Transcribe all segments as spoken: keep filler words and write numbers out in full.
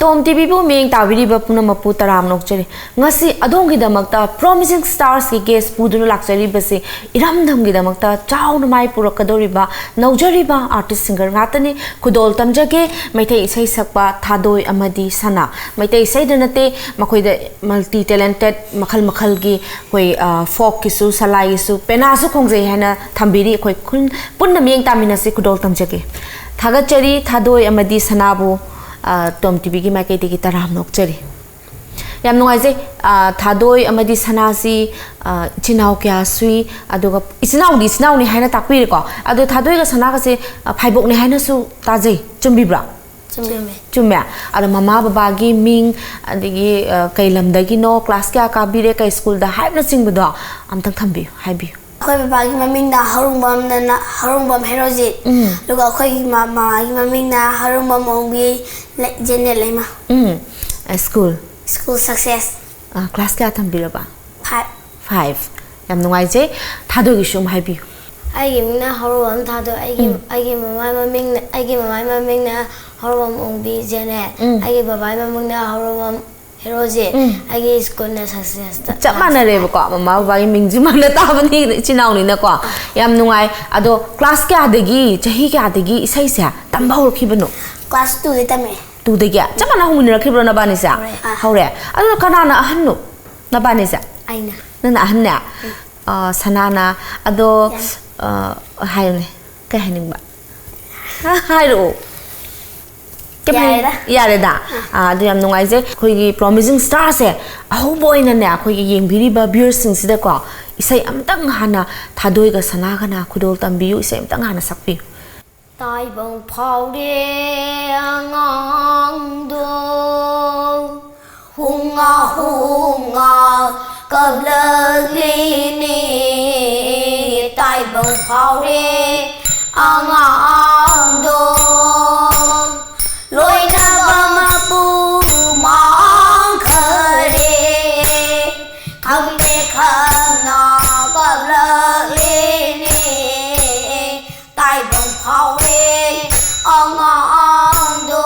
Home ꯇꯤꯚꯤꯕꯨ ꯃꯤꯠꯌꯦꯡ ꯇꯥꯕꯤꯔꯤꯕ ꯄꯨꯝꯅꯃꯛꯄꯨ ꯇꯔꯥꯝꯅ ꯑꯣꯛꯆꯔꯤ꯫ ꯉꯁꯤ ꯑꯗꯣꯝꯒꯤꯗꯃꯛꯇ Promising Starsꯀꯤ ꯒꯦꯁ ꯄꯨꯗꯨꯅ ꯂꯥꯛꯆꯔꯤꯕꯁꯤ ꯏꯔꯝꯗꯝꯒꯤꯗꯃꯛꯇ ꯆꯥꯎꯅ ꯃꯥꯏ ꯄꯨꯔꯛꯀꯗꯧꯔꯤꯕ ꯅꯧꯖꯔꯤꯕ ꯑꯥꯔꯇꯤꯁ ꯁꯤꯡꯒꯔ ꯉꯥꯛꯇꯅꯤ꯫ ꯈꯨꯗꯣꯜ ꯇꯝꯖꯒꯦ꯫ ꯃꯩꯇꯩ ꯏꯁꯩ ꯁꯛꯄ ꯊꯥꯗꯣꯏ ꯑꯃꯗꯤ ꯁꯅꯥ꯫ ꯃꯩꯇꯩ ꯏꯁꯩꯗ ꯅꯠꯇꯦ, ꯃꯈꯣꯏꯗ ꯃꯜꯇꯤ ꯇꯦꯂꯦꯟꯇꯦꯠ ꯃꯈꯜ ꯃꯈꯜꯒꯤ ꯑꯩꯈꯣꯏ, ꯑ, ꯐꯣꯛꯀꯤꯁꯨ, ꯁꯂꯥꯏꯒꯤꯁꯨ, ꯄꯦꯅꯥꯁꯨ ꯈꯣꯡꯖꯩ ꯍꯥꯏꯅ ꯊꯝꯕꯤꯔꯤ꯫ ꯑꯩꯈꯣꯏ ꯈꯨꯟ-, ꯄꯨꯟꯅ ꯃꯤꯠꯌꯦꯡ ꯇꯥꯃꯤꯟꯅꯁꯤ꯫ ꯈꯨꯗꯣꯜ ꯇꯝꯖꯒꯦ꯫ ꯊꯥꯒꯠꯆꯔꯤ ꯊꯥꯗꯣꯏ ꯑꯃꯗꯤ ꯁꯅꯥꯕꯨ, ꯑ, ꯇꯣꯝ ꯇꯤꯚꯤꯒꯤ ꯃꯥꯏꯀꯩꯗꯒꯤ ꯇꯔꯥꯝꯅ ꯑꯣꯛꯆꯔꯤ꯫ ꯌꯥꯝ ꯅꯨꯡꯉꯥꯏꯖꯩ꯫ ꯑ, ꯊꯥꯗꯣꯏ ꯑꯃꯗꯤ ꯁꯅꯥꯁꯤ, ꯑ, ꯏꯆꯤꯟ ꯏꯅꯥꯎ ꯀꯌꯥ ꯁꯨꯏ? ꯑꯗꯨꯒ ꯏꯆꯤꯟ ꯏꯅꯥꯎꯗꯤ ꯏꯆꯤꯟ ꯏꯅꯥꯎꯅꯤ ꯍꯥꯏꯅ ꯇꯥꯛꯄꯤꯔꯦꯀꯣ꯫ ꯑꯗꯣ ꯊꯥꯗꯣꯏꯒ ꯁꯅꯥꯒꯁꯦ, ꯑ, ꯐꯥꯏꯕꯣꯛꯅꯤ ꯍꯥꯏꯅꯁꯨ ꯇꯥꯖꯩ꯫ ꯆꯨꯝꯕꯤꯕ꯭ꯔꯥ? ꯆꯨꯝꯃꯦ꯫ ꯆꯨꯝꯃꯦ꯫ ꯑꯗꯣ ꯃꯃꯥ ꯕꯕꯥꯒꯤ ꯃꯤꯡ, ꯑꯗꯒꯤ, ꯑ, ꯀꯩ ꯂꯝꯗꯒꯤꯅꯣ, ꯀ꯭ꯂꯥꯁ ꯀꯌꯥ ꯀꯥꯕꯤꯔꯦ, ꯀꯩ ꯁ꯭ꯀꯨꯜꯗ ꯍꯥꯏꯕꯅꯆꯤꯡꯕꯗꯣ ꯑꯝꯇꯪ ꯊꯝꯕꯤꯌꯨ, ꯍꯥꯏꯕꯤꯌꯨ꯫ ꯑꯩꯈꯣꯏ ꯕꯕꯥꯒꯤ ꯃꯃꯤꯡꯅ ꯍꯔꯨꯡꯕꯝꯅ-, ꯍꯔꯨꯡꯕꯝ ꯍꯦꯔꯣꯖꯤꯠ꯫ ꯎꯝ꯫ ꯑꯗꯨꯒ ꯑꯩꯈꯣꯏꯒꯤ ꯃ-, ꯃꯃꯥꯒꯤ ꯃꯃꯤꯡꯅ ꯍꯔꯨꯡꯕꯝ ꯑꯣꯡꯕꯤ ꯂꯩ-, ꯖꯦꯅꯦꯠ ꯂꯩꯃ꯫ ꯎꯝ꯫ ꯑ, ꯁ꯭ꯀꯨꯜ? School success. ꯑ, ꯀ꯭ꯂꯥꯁ ꯀꯌꯥ ꯇꯝꯕꯤꯔꯕ? ꯐꯥꯏꯚ꯫ ꯐꯥꯏꯚ꯫ ꯌꯥꯝ ꯅꯨꯡꯉꯥꯏꯖꯩ꯫ ꯊꯥꯗꯣꯏꯒꯤꯁꯨ ꯑꯃ ꯍꯥꯏꯕꯤꯌꯨ꯫ ꯑꯩꯒꯤ ꯃꯤꯡꯅ ꯍꯔꯨꯕꯝ ꯊꯥꯗꯣꯏ꯫ ꯑꯩꯒꯤ, ꯎꯝ꯫ ꯑꯩꯒꯤ ꯃꯃꯥꯏ ꯃꯃꯤꯡꯅ, ꯑꯩꯒꯤ ꯃꯃꯥꯏ ꯃꯃꯤꯡꯅ ꯍꯔꯨꯕꯝ ꯑꯣꯡꯕꯤ ꯖꯦꯅꯦꯠ꯫ ꯎꯝ꯫ ꯑꯩꯒꯤ ꯕꯕꯥꯏ ꯃꯃꯤꯡꯅ ꯍꯔꯨꯕꯝ ꯍꯦꯔꯣꯖꯤꯠ꯫ ꯎꯝ꯫ ꯑꯩꯒꯤ ꯁ꯭ꯀꯨꯜꯅ ꯁꯛꯁꯦꯁꯇ꯫ ꯆꯞ ꯃꯥꯟꯅꯔꯦꯕꯀꯣ, ꯃꯃꯥ ꯕꯕꯥꯒꯤ ꯃꯤꯡꯁꯨ ꯃꯥꯟꯅ ꯇꯥꯕꯅꯤ, ꯏꯆꯤꯟ ꯏꯅꯥꯎꯅꯤꯅꯀꯣ꯫ ꯌꯥꯝ ꯅꯨꯡꯉꯥꯏ꯫ ꯑꯗꯣ ꯀ꯭ꯂꯥꯁ ꯀꯌꯥꯗꯒꯤ, ꯆꯍꯤ ꯀꯌꯥꯗꯒꯤ ꯏꯁꯩꯁꯦ ꯇꯝꯕ ꯍꯧꯔꯛꯈꯤꯕꯅꯣ? ꯀ꯭ꯂꯥꯁ ꯇꯨꯗꯒꯤ ꯇꯝꯃꯛꯑꯦ꯫ ꯇꯨꯗꯒꯤ? ꯆꯞ ꯃꯥꯟꯅ ꯍꯧꯃꯤꯟꯅꯔꯛꯈꯤꯕ꯭ꯔꯣ ꯅꯕꯥꯅꯤꯁꯦ? ꯍꯧꯔꯦ꯫ ꯑꯥ꯫ ꯍꯧꯔꯦ꯫ ꯑꯗꯣ ꯀꯅꯥꯅ ꯑꯍꯟꯅꯣ ꯅꯕꯥꯅꯤꯁꯦ? ꯑꯩꯅ꯫ ꯅꯪꯅ ꯑꯍꯟꯅꯦ? ꯑ, ꯁꯅꯥꯅ꯫ ꯑꯗꯣ, ꯌꯥꯝ꯫ ꯑ, ꯍꯥꯏꯌꯨꯅꯦ꯫ ꯀꯩ ꯍꯥꯏꯅꯤꯡꯕ? ꯍꯥꯏꯔꯛꯑꯣ꯫ ꯀꯩꯝ ꯍꯥꯏ-, ꯌꯥꯔꯦꯗ꯫ ꯌꯥꯔꯦꯗ? ꯑꯥ, ꯑꯗꯨ ꯌꯥꯝ ꯅꯨꯡꯉꯥꯏꯖꯩ꯫ ꯑꯩꯈꯣꯏꯒꯤ Promising Starsꯁꯦ ꯑꯍꯧꯕ ꯑꯣꯏꯅꯅꯦ, ꯑꯩꯈꯣꯏꯒꯤ ꯌꯦꯡꯕꯤꯔꯤꯕ viewersꯁꯤꯡꯁꯤꯗꯀꯣ, ꯏꯁꯩ ꯑꯃꯇꯪ ꯍꯥꯟꯅ ꯊꯥꯗꯣꯏꯒ ꯁꯅꯥꯒꯅ ꯈꯨꯗꯣꯜ ꯇꯝꯕꯤꯌꯨ, ꯏꯁꯩ ꯑꯃꯇꯪ ꯍꯥꯟꯅ ꯁꯛꯄꯤꯌꯨ꯫ ꯇꯥꯏꯕꯪ ꯐꯥꯎꯔꯦ ꯑꯉꯥꯡꯗꯣ, ꯍꯨꯉꯥ ꯍꯨꯉꯥ ꯀꯞꯂꯛꯂꯤꯅꯦ꯫ ꯇꯥꯏꯕꯪ ꯐꯥꯎꯔꯦ ꯑꯉꯥꯡꯗꯣ, ꯂꯣꯏꯅꯕ ꯃꯄꯨ ꯃꯥꯡꯈꯔꯦ꯫ ꯈꯪꯗꯦ ꯈꯪꯅ ꯀꯞꯂꯛꯂꯤꯅꯦ꯫ ꯇꯥꯏꯕꯪ ꯐꯥꯎꯔꯦ ꯑꯉꯥꯡꯗꯣ,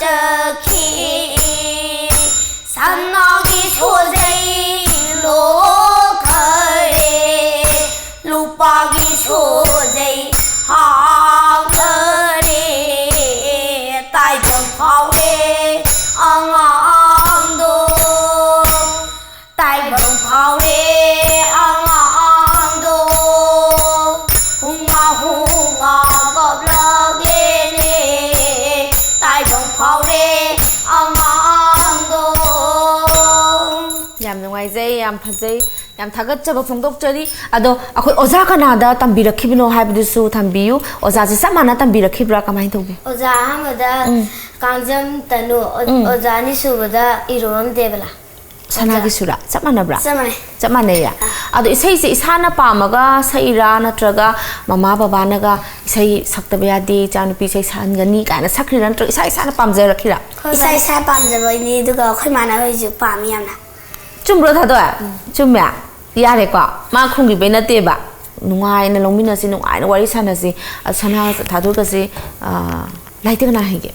ꯆꯠꯈꯤ꯫ ꯁꯅꯥꯒꯤ ꯁꯣꯖꯩ ꯂꯣꯛꯈꯔꯦ, ꯂꯨꯄꯥꯒꯤ ꯁꯣꯖꯩ ꯍꯥꯡꯈꯔꯦ꯫ ꯇꯥꯏꯕꯪ ꯐꯥꯎꯔꯦ ꯑꯉꯥꯡꯗꯣ, ꯇꯥꯏꯕꯪ ꯐꯥꯎꯔꯦ ꯑꯉꯥꯡꯗꯣ, ꯍꯨꯉꯥ ꯍꯨꯉꯥ ꯀꯞꯂꯒꯦꯅꯦ꯫ ꯇꯥꯏꯕꯪ ꯐꯥꯎꯔꯦ ꯑꯉꯥꯡꯗꯣ꯫ ꯌꯥꯝ ꯅꯨꯡꯉꯥꯏꯖꯩ, ꯌꯥꯝ ꯐꯖꯩ, ꯌꯥꯝ ꯊꯥꯒꯠꯆꯕ ꯐꯣꯡꯗꯣꯛꯆꯔꯤ꯫ ꯑꯗꯣ ꯑꯩꯈꯣꯏ ꯑꯣꯖꯥ ꯀꯅꯥꯗ ꯇꯝꯕꯤꯔꯛꯈꯤꯕꯅꯣ ꯍꯥꯏꯕꯗꯨꯁꯨ ꯊꯝꯕꯤꯌꯨ꯫ ꯑꯣꯖꯥꯁꯦ ꯆꯞ ꯃꯥꯟꯅ ꯇꯝꯕꯤꯔꯛꯈꯤꯕ꯭ꯔꯥ, ꯀꯃꯥꯏꯅ ꯇꯧꯒꯦ? ꯑꯣꯖꯥ ꯑꯍꯥꯟꯕꯗ ꯎꯝ꯫ ꯀꯥꯡꯖꯝ ꯇꯅꯨ, ꯑꯣ-, ꯎꯝ꯫ ꯑꯣꯖꯥ ꯑꯅꯤꯁꯨꯕꯗ ꯏꯔꯣꯝ ꯗꯦꯕꯂꯥ꯫ ꯁꯅꯥꯒꯤ ꯁꯨꯔꯥ ꯆꯞ ꯃꯥꯟꯅꯕ꯭ꯔꯥ? ꯆꯞ ꯃꯥꯟꯅꯩ꯫ ꯆꯞ ꯃꯥꯟꯅꯩꯌꯦ꯫ ꯑꯗꯣ ꯏꯁꯩꯁꯦ ꯏꯁꯥꯅ ꯄꯥꯝꯃꯒ ꯁꯛꯏꯔꯥ, ꯅꯠꯇ꯭ꯔꯒ ꯃꯃꯥ ꯕꯕꯥꯅꯒ "ꯏꯁꯩ ꯁꯛꯇꯕ ꯌꯥꯗꯦ, ꯏꯆꯥꯅꯨꯄꯤ ꯏꯁꯩ ꯁꯛꯍꯟꯒꯅꯤ" ꯀꯥꯏꯅ ꯁꯛꯈ꯭ꯔꯤꯔꯥ, ꯅꯠꯇ꯭ꯔꯒ ꯏꯁꯥ ꯏꯁꯥꯅ ꯄꯥꯝꯖꯔꯛꯈꯤꯔꯥ? ꯏꯁꯥ ꯏꯁꯥ ꯄꯥꯝꯖꯕꯅꯤ, ꯑꯗꯨꯒ ꯑꯩꯈꯣꯏ ꯃꯥꯅ ꯍꯣꯏꯁꯨ ꯄꯥꯝꯃꯤ ꯌꯥꯝꯅ꯫ ꯆꯨꯝꯕ꯭ꯔꯣ, ꯊꯥꯗꯣꯏ? ꯎꯝ꯫ ꯆꯨꯝꯃꯦ? ꯌꯥꯔꯦꯀꯣ꯫ ꯃꯥ ꯈꯨꯝꯈꯤꯕꯩ ꯅꯠꯇꯦꯕ꯫ ꯅꯨꯡꯉꯥꯏꯅ ꯂꯧꯃꯤꯟꯅꯁꯤ, ꯅꯨꯡꯉꯥꯏꯅ ꯋꯥꯔꯤ ꯁꯥꯟꯅꯁꯤ꯫ ꯑ, ꯁꯅꯥ ꯊꯥꯗꯣꯛꯀꯁꯤ꯫ ꯑ, ꯂꯥꯏꯔꯤꯛꯇꯤ ꯀꯅꯥ ꯍꯩꯒꯦ?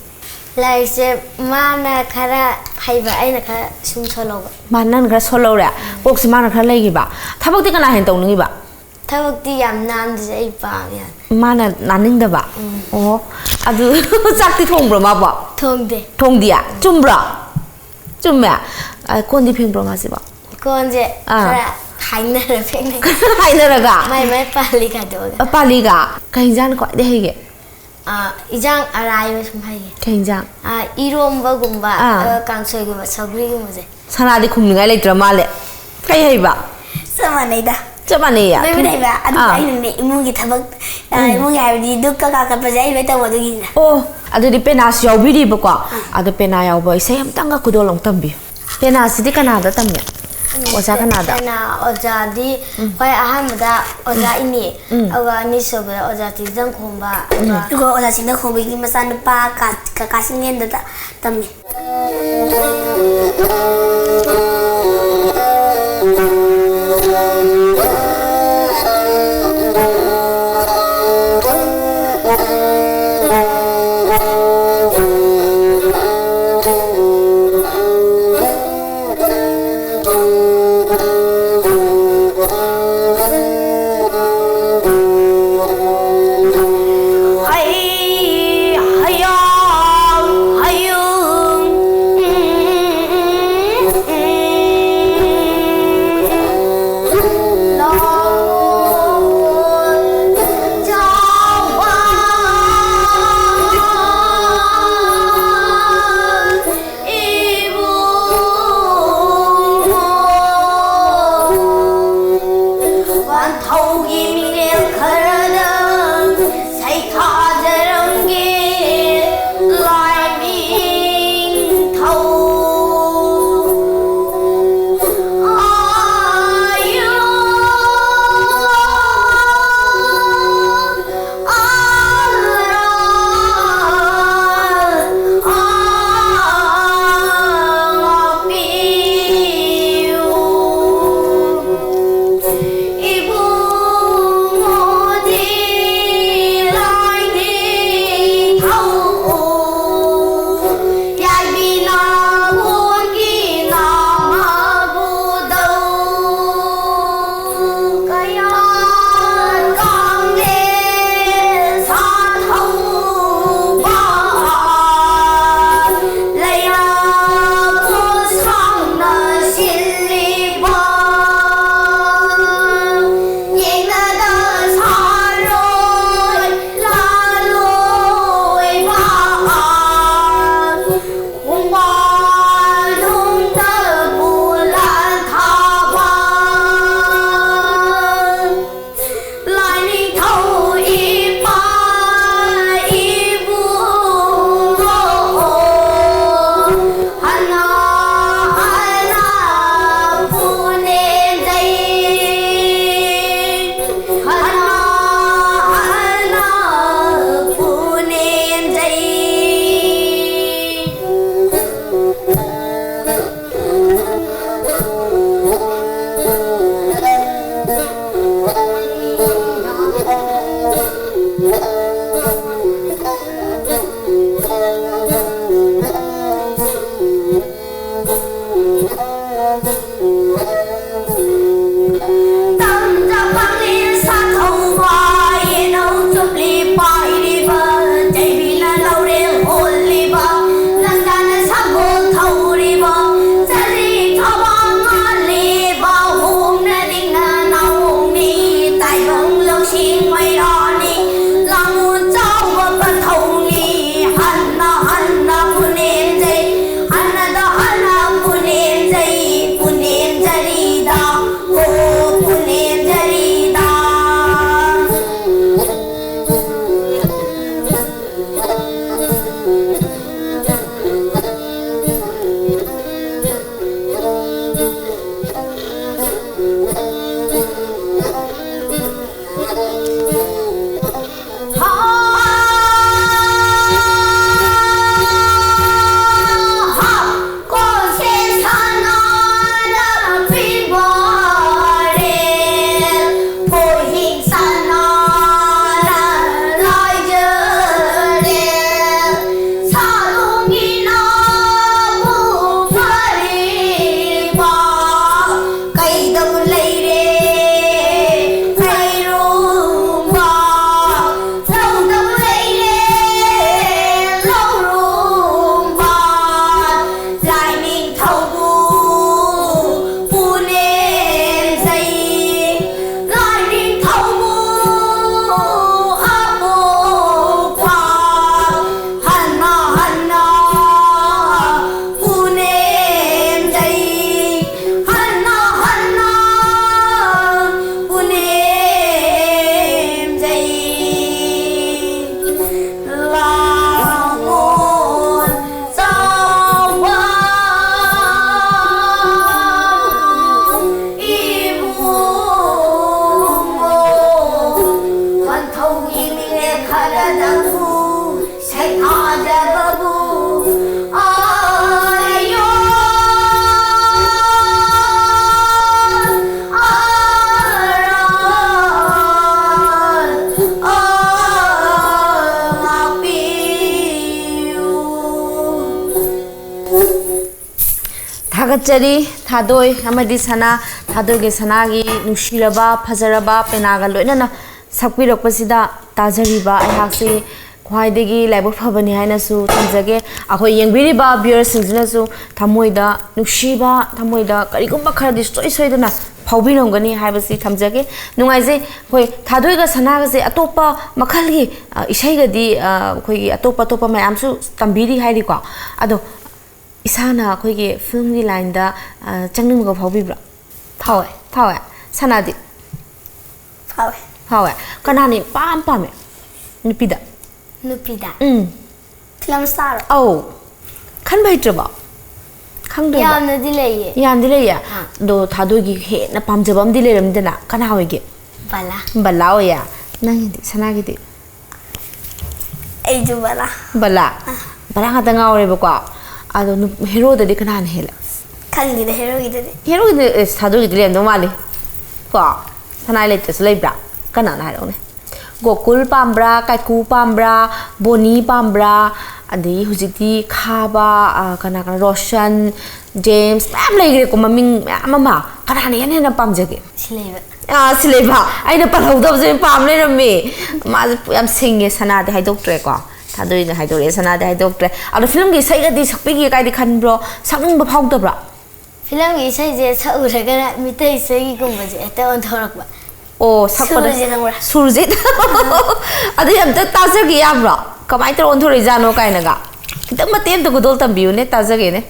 ꯂꯥꯏꯔꯤꯛꯁꯦ ꯃꯥꯅ ꯈꯔ ꯍꯩꯕ, ꯑꯩꯅ ꯈꯔ ꯁꯨꯝ ꯁꯣꯜꯍꯧꯕ꯫ ꯃꯥ, ꯅꯪꯅ ꯈꯔ ꯁꯣꯜꯍꯧꯔꯦ꯫ ꯎꯝ꯫ ꯀꯣꯛꯁꯤ ꯃꯥꯅ ꯈꯔ ꯂꯩꯈꯤꯕ꯫ ꯊꯕꯛꯇꯤ ꯀꯅꯥ ꯍꯦꯟꯅ ꯇꯧꯅꯤꯡꯉꯤꯕ? ꯊꯕꯛꯇꯤ ꯌꯥꯝ ꯅꯥꯟꯕꯁꯦ ꯑꯩ ꯄꯥꯝꯃꯦ ꯌꯥꯝ꯫ ꯃꯥꯅ ꯅꯥꯟꯅꯤꯡꯗꯕ? ꯎꯝ꯫ ꯑꯣ, ꯑꯗꯨ ꯆꯥꯛꯇꯤ ꯊꯣꯡꯕ꯭ꯔꯣ ꯃꯥꯕꯣ? ꯊꯣꯡꯗꯦ꯫ ꯊꯣꯡꯗꯤꯌꯦ? ꯆꯨꯝꯕ꯭ꯔꯣ? ꯆꯨꯝꯃꯦ꯫ ꯑ, ꯀꯣꯟꯗꯤ ꯐꯦꯡꯕ꯭ꯔꯣ ꯃꯥꯁꯤꯕꯣ? ꯀꯣꯟꯁꯦ ꯑꯥ꯫ ꯈꯔ ꯍꯥꯏꯅꯔ ꯐꯦꯡꯅꯩ꯫ ꯈꯔ ꯍꯥꯏꯅꯔꯒ? ꯃꯥꯏ ꯃꯥꯏ ꯄꯥꯜꯂꯤ ꯈꯥꯏꯗꯣꯛꯑꯒ꯫ ꯑ, ꯄꯥꯜꯂꯤꯒ? ꯀꯩ ꯏꯟꯖꯥꯡꯅ ꯈ꯭ꯋꯥꯏꯗꯩ ꯍꯩꯒꯦ? ꯑ, ꯏꯟꯖꯥꯡ ꯑꯔꯥꯏꯕ ꯁꯨꯝ ꯍꯩꯌꯦ꯫ ꯀꯩ ꯏꯟꯖꯥꯡ? ꯑ, ꯏꯔꯣꯝꯕꯒꯨꯝꯕ, ꯑꯥ꯫ ꯑ, ꯀꯥꯡꯁꯣꯏꯒꯨꯝꯕ, ꯁꯧꯒ꯭ꯔꯤꯒꯨꯝꯕꯁꯦ꯫ ꯁꯅꯥꯗꯤ ꯈꯨꯝꯅꯤꯡꯉꯥꯏ ꯂꯩꯇ꯭ꯔ ꯃꯥꯜꯂꯦ꯫ ꯀꯩ ꯍꯩꯕ? ꯆꯞ ꯃꯥꯟꯅꯩꯗ꯫ ꯆꯞ ꯃꯥꯟꯅꯩꯌꯦ? ꯂꯣꯏꯅ ꯍꯩꯕ꯫ ꯑꯗꯨꯕꯨ ꯑꯥ꯫ ꯑꯩꯅꯅꯦ ꯏꯃꯨꯡꯒꯤ ꯊꯕꯛ, ꯑ, ꯎꯝ꯫ ꯏꯃꯨꯡꯒꯤ ꯍꯥꯏꯕꯗꯤ ꯗꯨꯛ ꯀꯀꯥ ꯀꯠꯄꯁꯦ ꯑꯩ ꯂꯣꯏ ꯇꯧꯕ ꯑꯗꯨꯒꯤꯅꯤꯗ꯫ ꯑꯣ, ꯑꯗꯨꯗꯤ ꯄꯦꯅꯥꯁꯨ ꯌꯥꯎꯕꯤꯔꯤꯕꯀꯣ? ꯑꯥ꯫ ꯑꯗꯣ ꯄꯦꯅꯥ ꯌꯥꯎꯕ ꯏꯁꯩ ꯑꯝꯇꯪꯒ ꯈꯨꯗꯣꯜ ꯑꯃꯨꯛ ꯇꯝꯕꯤꯌꯨ꯫ ꯄꯦꯅꯥꯁꯤꯗꯤ ꯀꯅꯥꯗ ꯇꯝꯃꯤ? ꯎꯝ, ꯑꯣꯖꯥ ꯀꯅꯥꯗ? ꯄꯦꯅꯥ ꯑꯣꯖꯥꯗꯤ ꯎꯝ꯫ ꯈ꯭ꯋꯥꯏ ꯑꯍꯥꯟꯕꯗ ꯑꯣꯖꯥ ꯎꯝ꯫ ꯏꯅꯦ, ꯎꯝ꯫ ꯑꯗꯨꯒ ꯑꯅꯤꯁꯨꯕꯗ ꯑꯣꯖꯥ ꯆꯤꯡꯖꯝ ꯈꯣꯡꯕ, ꯎꯝ꯫ ꯑꯗꯨꯒ ꯑꯗꯨꯒ ꯑꯣꯖꯥ ꯆꯤꯡꯖꯝ ꯈꯣꯡꯕꯒꯤ ꯃꯆꯥꯅꯨꯄꯥ ꯀꯥ-, ꯀꯥ-, ꯀꯥ ꯁꯤꯡꯂꯦꯟꯗ ꯇꯝꯃꯤ꯫ ꯊꯥꯒꯠꯆꯔꯤ ꯊꯥꯗꯣꯏ ꯑꯃꯗꯤ ꯁꯅꯥ꯫ ꯊꯥꯗꯣꯏꯒꯤ ꯁꯅꯥꯒꯤ ꯅꯨꯡꯁꯤꯔꯕ, ꯐꯖꯔꯕ ꯄꯦꯅꯥꯒ ꯂꯣꯏꯅꯅ ꯁꯛꯄꯤꯔꯛꯄꯁꯤꯗ ꯇꯥꯖꯔꯤꯕ ꯑꯩꯍꯥꯛꯁꯤ ꯈ꯭ꯋꯥꯏꯗꯒꯤ ꯂꯥꯏꯕꯛ ꯐꯕꯅꯤ ꯍꯥꯏꯅꯁꯨ ꯊꯝꯖꯒꯦ꯫ ꯑꯩꯈꯣꯏ ꯌꯦꯡꯕꯤꯔꯤꯕ viewerꯁꯤꯡꯁꯤꯅꯁꯨ ꯊꯃꯣꯏꯗ ꯅꯨꯡꯁꯤꯕ, ꯊꯃꯣꯏꯗ ꯀꯔꯤꯒꯨꯝꯕ ꯈꯔꯗꯤ ꯁꯨꯡꯁꯣꯏ ꯁꯣꯏꯗꯅ ꯐꯥꯎꯕꯤꯔꯝꯒꯅꯤ ꯍꯥꯏꯕꯁꯤ ꯊꯝꯖꯒꯦ꯫ ꯅꯨꯡꯉꯥꯏꯖꯩ꯫ ꯑꯩꯈꯣꯏ ꯊꯥꯗꯣꯏꯒ ꯁꯅꯥꯒꯁꯦ ꯑꯇꯣꯞꯄ ꯃꯈꯜꯒꯤ, ꯑ, ꯏꯁꯩꯒꯗꯤ, ꯑ, ꯑꯩꯈꯣꯏꯒꯤ ꯑꯇꯣꯞ ꯑꯇꯣꯞꯄ ꯃꯌꯥꯝꯁꯨ ꯇꯝꯕꯤꯔꯤ ꯍꯥꯏꯔꯤꯀꯣ꯫ ꯑꯗꯣ ꯏꯁꯥꯅ ꯑꯩꯈꯣꯏꯒꯤ filmꯒꯤ lineꯗ, ꯑ, ꯆꯪꯅꯤꯡꯕꯒ ꯐꯥꯎꯕꯤꯕ꯭ꯔꯣ? ꯐꯥꯎꯋꯦ꯫ ꯐꯥꯎꯋꯦ꯫ ꯁꯅꯥꯗꯤ? ꯐꯥꯎꯋꯦ꯫ ꯐꯥꯎꯋꯦ꯫ ꯀꯅꯥꯅ ꯏꯄꯥꯝ ꯄꯥꯝꯃꯦ? ꯅꯨꯄꯤꯗ? ꯅꯨꯄꯤꯗ? ꯎꯝ꯫ Film star? ꯑꯧ꯫ ꯈꯟꯕ ꯍꯩꯇ꯭ꯔꯕꯣ? ꯈꯪꯗ꯭ꯔꯕꯣ? ꯌꯥꯝꯅꯗꯤ ꯂꯩꯌꯦ꯫ ꯌꯥꯝꯗꯤ ꯂꯩꯌꯦ? ꯑꯥ꯫ ꯑꯗꯣ ꯊꯥꯗꯣꯏꯒꯤ ꯍꯦꯟꯅ ꯄꯥꯝꯖꯕ ꯑꯃꯗꯤ ꯂꯩꯔꯝꯅꯤꯗꯅ꯫ ꯀꯅꯥ ꯑꯣꯏꯒꯦ? ꯕꯂꯥ꯫ ꯕꯂꯥ ꯑꯣꯏꯌꯦ꯫ ꯅꯪꯒꯤꯗꯤ, ꯁꯅꯥꯒꯤꯗꯤ? ꯑꯩꯁꯨ ꯕꯂꯥ꯫ ꯕꯂꯥ? ꯑꯥ꯫ ꯕꯂꯥ ꯉꯥꯛꯇ ꯉꯥꯎꯔꯦꯕꯀꯣ꯫ ꯑꯗꯣ ꯅꯨ-, heroꯗꯗꯤ ꯀꯅꯥꯅ ꯍꯦꯜꯂꯦ? ꯈꯪꯗꯦꯗ heroꯒꯤꯗꯗꯤ꯫ Heroꯒꯤꯗꯤ, ꯑꯦ, ꯊꯥꯗꯣꯏꯒꯤꯗꯤ ꯂꯩꯔꯝꯗꯧ ꯃꯥꯜꯂꯤ꯫ ꯀꯣ? ꯁꯅꯥꯏ ꯂꯩꯇ꯭ꯔꯁꯨ ꯂꯩꯕ꯭ꯔꯥ? ꯀꯅꯥꯅ ꯍꯥꯏꯔꯛꯎꯅꯦ? ꯒꯣꯀꯨꯜ ꯄꯥꯝꯕ꯭ꯔꯥ, ꯀꯥꯏꯀꯨ ꯄꯥꯝꯕ꯭ꯔꯥ, ꯕꯣꯅꯤ ꯄꯥꯝꯕ꯭ꯔꯥ, ꯑꯗꯩ ꯍꯧꯖꯤꯛꯇꯤ ꯈꯥꯕ, ꯑ, ꯀꯅꯥ ꯀꯅꯥ, ꯔꯣꯁꯟ, ꯖꯦꯝꯁ, ꯃꯌꯥꯝ ꯂꯩꯈ꯭ꯔꯦꯀꯣ ꯃꯃꯤꯡ ꯃꯌꯥꯝ ꯑꯃ꯫ ꯀꯅꯥꯅ ꯍꯦꯟꯅ ꯍꯦꯟꯅ ꯄꯥꯝꯖꯒꯦ? ꯁꯤꯂꯩꯕ꯫ ꯑꯥ, ꯁꯤꯂꯩꯕ꯫ ꯑꯩꯅ ꯄꯜꯍꯧꯗꯕꯁꯦ ꯄꯥꯝ ꯂꯩꯔꯝꯃꯦ꯫ ꯃꯥꯁꯦ ꯌꯥꯝ ꯁꯤꯡꯉꯦ, ꯁꯅꯥꯗꯤ ꯍꯥꯏꯗꯣꯛꯇ꯭ꯔꯦꯀꯣ꯫ ꯊꯥꯗꯣꯏꯅ ꯍꯥꯏꯗꯣꯔꯛꯑꯦ, ꯁꯅꯥꯗꯤ ꯍꯥꯏꯗꯣꯛꯇ꯭ꯔꯦ꯫ ꯑꯗꯣ filmꯒꯤ ꯏꯁꯩꯒꯗꯤ ꯁꯛꯄꯤꯒꯦ ꯀꯥꯏꯗꯤ ꯈꯟꯕ꯭ꯔꯣ? ꯁꯛꯅꯤꯡꯕ ꯐꯥꯎꯗꯕ꯭ꯔꯣ? Filmꯒꯤ ꯏꯁꯩꯁꯦ ꯁꯛꯎꯔꯒꯅ ꯃꯤꯇꯩ ꯏꯁꯩꯒꯨꯝꯕꯁꯦ ꯍꯦꯛꯇ ꯑꯣꯟꯊꯣꯔꯛꯄ꯫ ꯑꯣ, ꯁꯛꯄꯗ ꯁꯨꯔꯁꯦ ꯈꯪꯕ꯭ꯔꯥ? ꯁꯨꯔꯁꯦ? ꯑꯗꯨꯗꯤ ꯑꯝꯇ ꯇꯥꯖꯒꯦ ꯌꯥꯕ꯭ꯔꯣ? ꯀꯃꯥꯏꯅ ꯇꯧꯔ ꯑꯣꯟꯊꯣꯔꯛꯏꯖꯥꯠꯅꯣ ꯀꯥꯏꯅꯒ꯫ ꯈꯤꯇꯪ ꯃꯇꯦꯛ ꯑꯝꯇ ꯈꯨꯗꯣꯜ ꯇꯝꯕꯤꯌꯨꯅꯦ, ꯇꯥꯖꯒꯦꯅꯦ꯫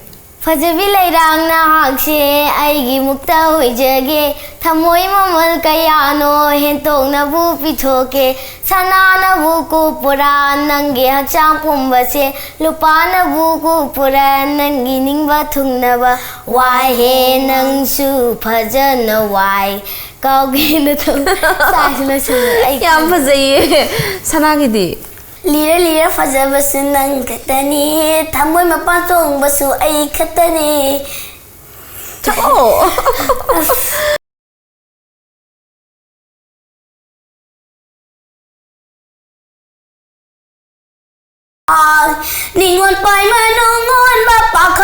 ꯐꯖꯕꯤ ꯂꯩꯔꯥꯡ ꯅꯍꯥꯛꯁꯦ ꯑꯩꯒꯤ ꯃꯨꯛꯇ ꯑꯣꯏꯖꯒꯦ, ꯊꯃꯣꯏ ꯃꯃꯜ ꯀꯌꯥꯅꯣ ꯍꯦꯟꯇꯣꯛꯅꯕꯨ ꯄꯤꯊꯣꯛꯀꯦ, ꯁꯅꯥꯅꯕꯨ ꯀꯨꯞꯄꯨꯔꯥ ꯅꯪꯒꯤ ꯍꯛꯆꯥꯡ ꯄꯨꯝꯕꯁꯦ, ꯂꯨꯄꯥꯅꯕꯨ ꯀꯨꯞꯄꯨꯔꯥ ꯅꯪꯒꯤ ꯅꯤꯡꯕ ꯊꯨꯡꯅꯕ, ꯋꯥꯏꯍꯦ ꯅꯪꯁꯨ ꯐꯖꯅ ꯋꯥꯏ, ꯀꯥꯎꯒꯦꯅ ꯇꯧ-, ꯆꯥꯏꯁꯨ ꯂꯣꯏꯁꯤꯜꯂꯦ ꯑꯩ꯫ ꯌꯥꯝ ꯐꯖꯩꯌꯦ꯫ ꯁꯅꯥꯒꯤꯗꯤ? ꯂꯤꯔ ꯂꯤꯔ ꯐꯖꯕꯁꯨ ꯅꯪ ꯈꯛꯇꯅꯤ, ꯊꯃꯣꯏ ꯃꯄꯥꯟ ꯆꯣꯡꯕꯁꯨ ꯑꯩ ꯈꯛꯇꯅꯤ꯫ ꯑꯣ꯫ ꯅꯤꯉꯣꯜ ꯄꯥꯏꯃ ꯅꯨꯡꯉꯣꯟꯕ ꯄꯥꯛ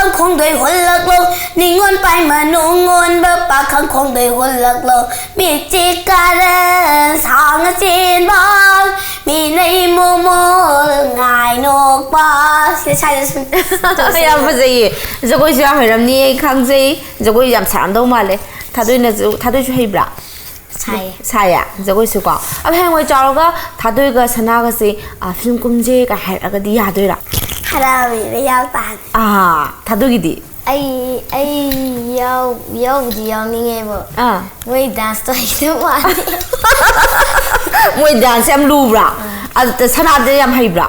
ꯑꯩ ꯃꯅꯨꯡ ꯑꯣꯟꯕ ꯄꯥꯈꯪ ꯈꯣꯡꯗꯩ ꯍꯨꯜꯂꯛꯂꯣ꯫ ꯃꯤꯠꯁꯤ ꯀꯥꯔꯟ ꯁꯥꯡꯅ ꯆꯦꯟꯕ ꯃꯤꯅꯩ ꯃꯣꯃꯣꯜ ꯉꯥꯏꯅꯣꯛꯄ꯫ ꯁꯤꯗ ꯁ꯭ꯋꯥꯏꯗ ꯁꯨꯝ ꯌꯥꯝ ꯐꯖꯩꯌꯦ꯫ ꯖꯒꯣꯏꯁꯨ ꯌꯥꯝ ꯍꯩꯔꯝꯅꯤ, ꯑꯩ ꯈꯪꯖꯩ꯫ ꯖꯒꯣꯏ ꯌꯥꯝ ꯁꯥꯔꯝꯗꯧ ꯃꯥꯜꯂꯦ꯫ ꯊꯥꯗꯣꯏꯅꯁꯨ, ꯊꯥꯗꯣꯏꯁꯨ ꯍꯩꯕ꯭ꯔꯥ? ꯁꯥꯏꯌꯦ꯫ ꯁꯥꯏꯌꯦ, ꯖꯒꯣꯏꯁꯨꯀꯣ꯫ ꯑꯗꯣ ꯍꯌꯦꯡꯋꯥꯏ ꯆꯥꯎꯔꯒ ꯊꯥꯗꯣꯏꯒ ꯁꯅꯥꯒꯁꯦ, ꯑ, ꯐꯤꯂꯝ ꯀꯨꯝꯁꯦꯒ ꯍꯥꯏꯔꯛꯑꯒꯗꯤ ꯌꯥꯗꯣꯏꯔꯥ? ꯍꯔꯥꯎꯕꯤꯕ ꯌꯥꯎ ꯇꯥꯔꯦ꯫ ꯑꯥ, ꯊꯥꯗꯣꯏꯒꯤꯗꯤ? ꯑꯩ, ꯑꯩ ꯌꯥꯎ-, ꯌꯥꯎꯕꯨꯗꯤ ꯌꯥꯎꯅꯤꯡꯉꯦꯕ꯫ ꯑꯥ꯫ ꯃꯣꯏ ꯗꯥꯟꯁꯇꯣ ꯍꯩꯇꯕ ꯋꯥꯅꯤ꯫ ꯃꯣꯏ ꯗꯥꯟꯁ ꯌꯥꯝ ꯂꯨꯕ꯭ꯔꯥ? ꯑꯥ꯫ ꯑꯗꯨꯗ ꯁꯅꯥꯗꯤ ꯌꯥꯝ ꯍꯩꯕ꯭ꯔꯥ?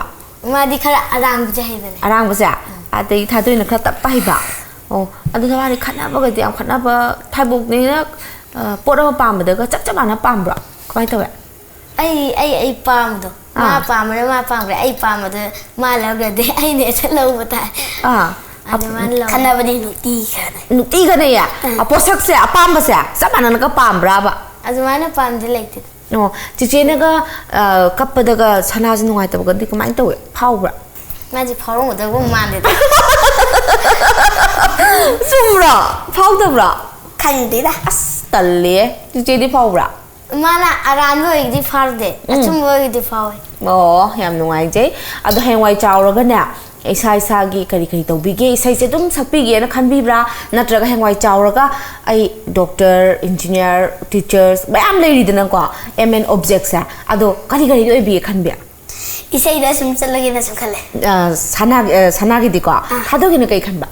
ꯃꯥꯗꯤ ꯈꯔ ꯑꯔꯥꯡꯕꯁꯦ ꯍꯩꯕꯅꯦ꯫ ꯑꯔꯥꯡꯕꯁꯦ? ꯑꯗꯩ ꯊꯥꯗꯣꯏꯅ ꯈꯔ ꯇꯞꯄ ꯍꯩꯕ? ꯑꯣ, ꯑꯗꯨ ꯅꯕꯥꯅꯤ ꯈꯠꯅꯕꯒꯗꯤ ꯌꯥꯝ ꯈꯠꯅꯕ, ꯊꯥꯏꯕꯣꯛꯅꯤꯅ, ꯑ, ꯄꯣꯠ ꯑꯃ ꯄꯥꯝꯕꯗꯒ ꯆꯞ ꯆꯞ ꯃꯥꯟꯅ ꯄꯥꯝꯕ꯭ꯔꯣ? ꯀꯃꯥꯏꯅ ꯇꯧꯋꯦ? ꯑꯩ, ꯑꯩ, ꯑꯩ ꯄꯥꯝꯕꯗꯣ꯫ ꯃꯥ ꯑꯥ꯫ ꯄꯥꯝꯕꯅ ꯃꯥ ꯄꯥꯝꯈ꯭ꯔꯦ꯫ ꯑꯩ ꯄꯥꯝꯕꯗꯣ ꯃꯥ ꯂꯧꯈ꯭ꯔꯗꯤ ꯑꯩꯅ ꯍꯦꯛꯇ ꯂꯧꯕ ꯇꯥꯏ꯫ ꯑꯥ꯫ ꯑꯗꯨꯃꯥꯏꯅ ꯂꯧꯋꯦ꯫ ꯈꯠꯅꯕꯗꯤ ꯅꯨꯡꯇꯤꯒꯤ ꯈꯠꯅꯩ꯫ ꯅꯨꯡꯇꯤꯒꯤ ꯈꯠꯅꯩꯌꯦ? ꯑꯥ꯫ ꯑ, ꯄꯣꯠꯁꯛꯁꯦ, ꯑꯄꯥꯝꯕꯁꯦ ꯆꯞ ꯃꯥꯟꯅꯅꯒ ꯄꯥꯝꯕ꯭ꯔꯥꯕ? ꯑꯗꯨꯃꯥꯏꯅ ꯄꯥꯝꯗꯤ ꯂꯩꯇꯦꯗ꯫ ꯑꯣ, ꯆꯤꯆꯦꯅꯒ, ꯑ, ꯀꯞꯄꯗꯒ ꯁꯅꯥꯁꯦ ꯅꯨꯡꯉꯥꯏꯇꯕꯒꯗꯤ ꯀꯃꯥꯏꯅ ꯇꯧꯋꯦ? ꯐꯥꯎꯕ꯭ꯔꯥ? ꯃꯥꯗꯤ ꯐꯥꯎꯔꯝꯒꯗꯕ ꯃꯥꯟꯗꯦꯗ꯫ ꯆꯨꯝꯕ꯭ꯔꯣ? ꯐꯥꯎꯗꯕ꯭ꯔꯣ? ꯈꯪꯗꯦꯗ꯫ ꯑꯁ, ꯇꯜꯂꯦ꯫ ꯆꯤꯆꯦꯗꯤ ꯐꯥꯎꯕ꯭ꯔꯥ? ꯃꯥꯅ ꯑꯔꯥꯟꯕ ꯑꯣꯏꯔꯗꯤ ꯐꯥꯎꯗꯦ, ꯎꯝ꯫ ꯑꯆꯨꯝꯕ ꯑꯣꯏꯔꯗꯤ ꯐꯥꯎꯋꯦ꯫ ꯑꯣ, ꯌꯥꯝ ꯅꯨꯡꯉꯥꯏꯖꯩ꯫ ꯑꯗꯣ ꯍꯌꯦꯡꯋꯥꯏ ꯆꯥꯎꯔꯒꯅꯦ, ꯏꯁꯥ ꯏꯁꯥꯒꯤ ꯀꯔꯤ ꯀꯔꯤ ꯇꯧꯕꯤꯒꯦ, ꯏꯁꯩꯁꯦ ꯑꯗꯨꯝ ꯁꯛꯄꯤꯒꯦꯅ ꯈꯟꯕꯤꯕ꯭ꯔꯥ? ꯅꯠꯇ꯭ꯔꯒ ꯍꯌꯦꯡꯋꯥꯏ ꯆꯥꯎꯔꯒ ꯑꯩ ꯗꯣꯛꯇꯔ, ꯏꯟꯖꯤꯅꯤꯌꯥꯔ, ꯇꯤꯆꯔꯁ ꯃꯌꯥꯝ ꯂꯩꯔꯤꯗꯅꯀꯣ, ꯑꯦꯝ ꯑꯦꯟ ꯑꯣꯕꯖꯦꯛꯁꯦ, ꯑꯗꯣ ꯀꯔꯤ ꯀꯔꯤꯗ ꯑꯣꯏꯕꯤꯒꯦ ꯈꯟꯕꯤ? ꯏꯁꯩꯗ ꯁꯨꯝ ꯆꯠꯂꯒꯦꯅꯁꯨ ꯈꯜꯂꯦ꯫ ꯑ, ꯁꯅꯥ-, ꯑ, ꯁꯅꯥꯒꯤꯗꯤꯀꯣ? ꯑꯥ꯫ ꯊꯥꯗꯣꯏꯒꯤꯅ ꯀꯩ ꯈꯟꯕ?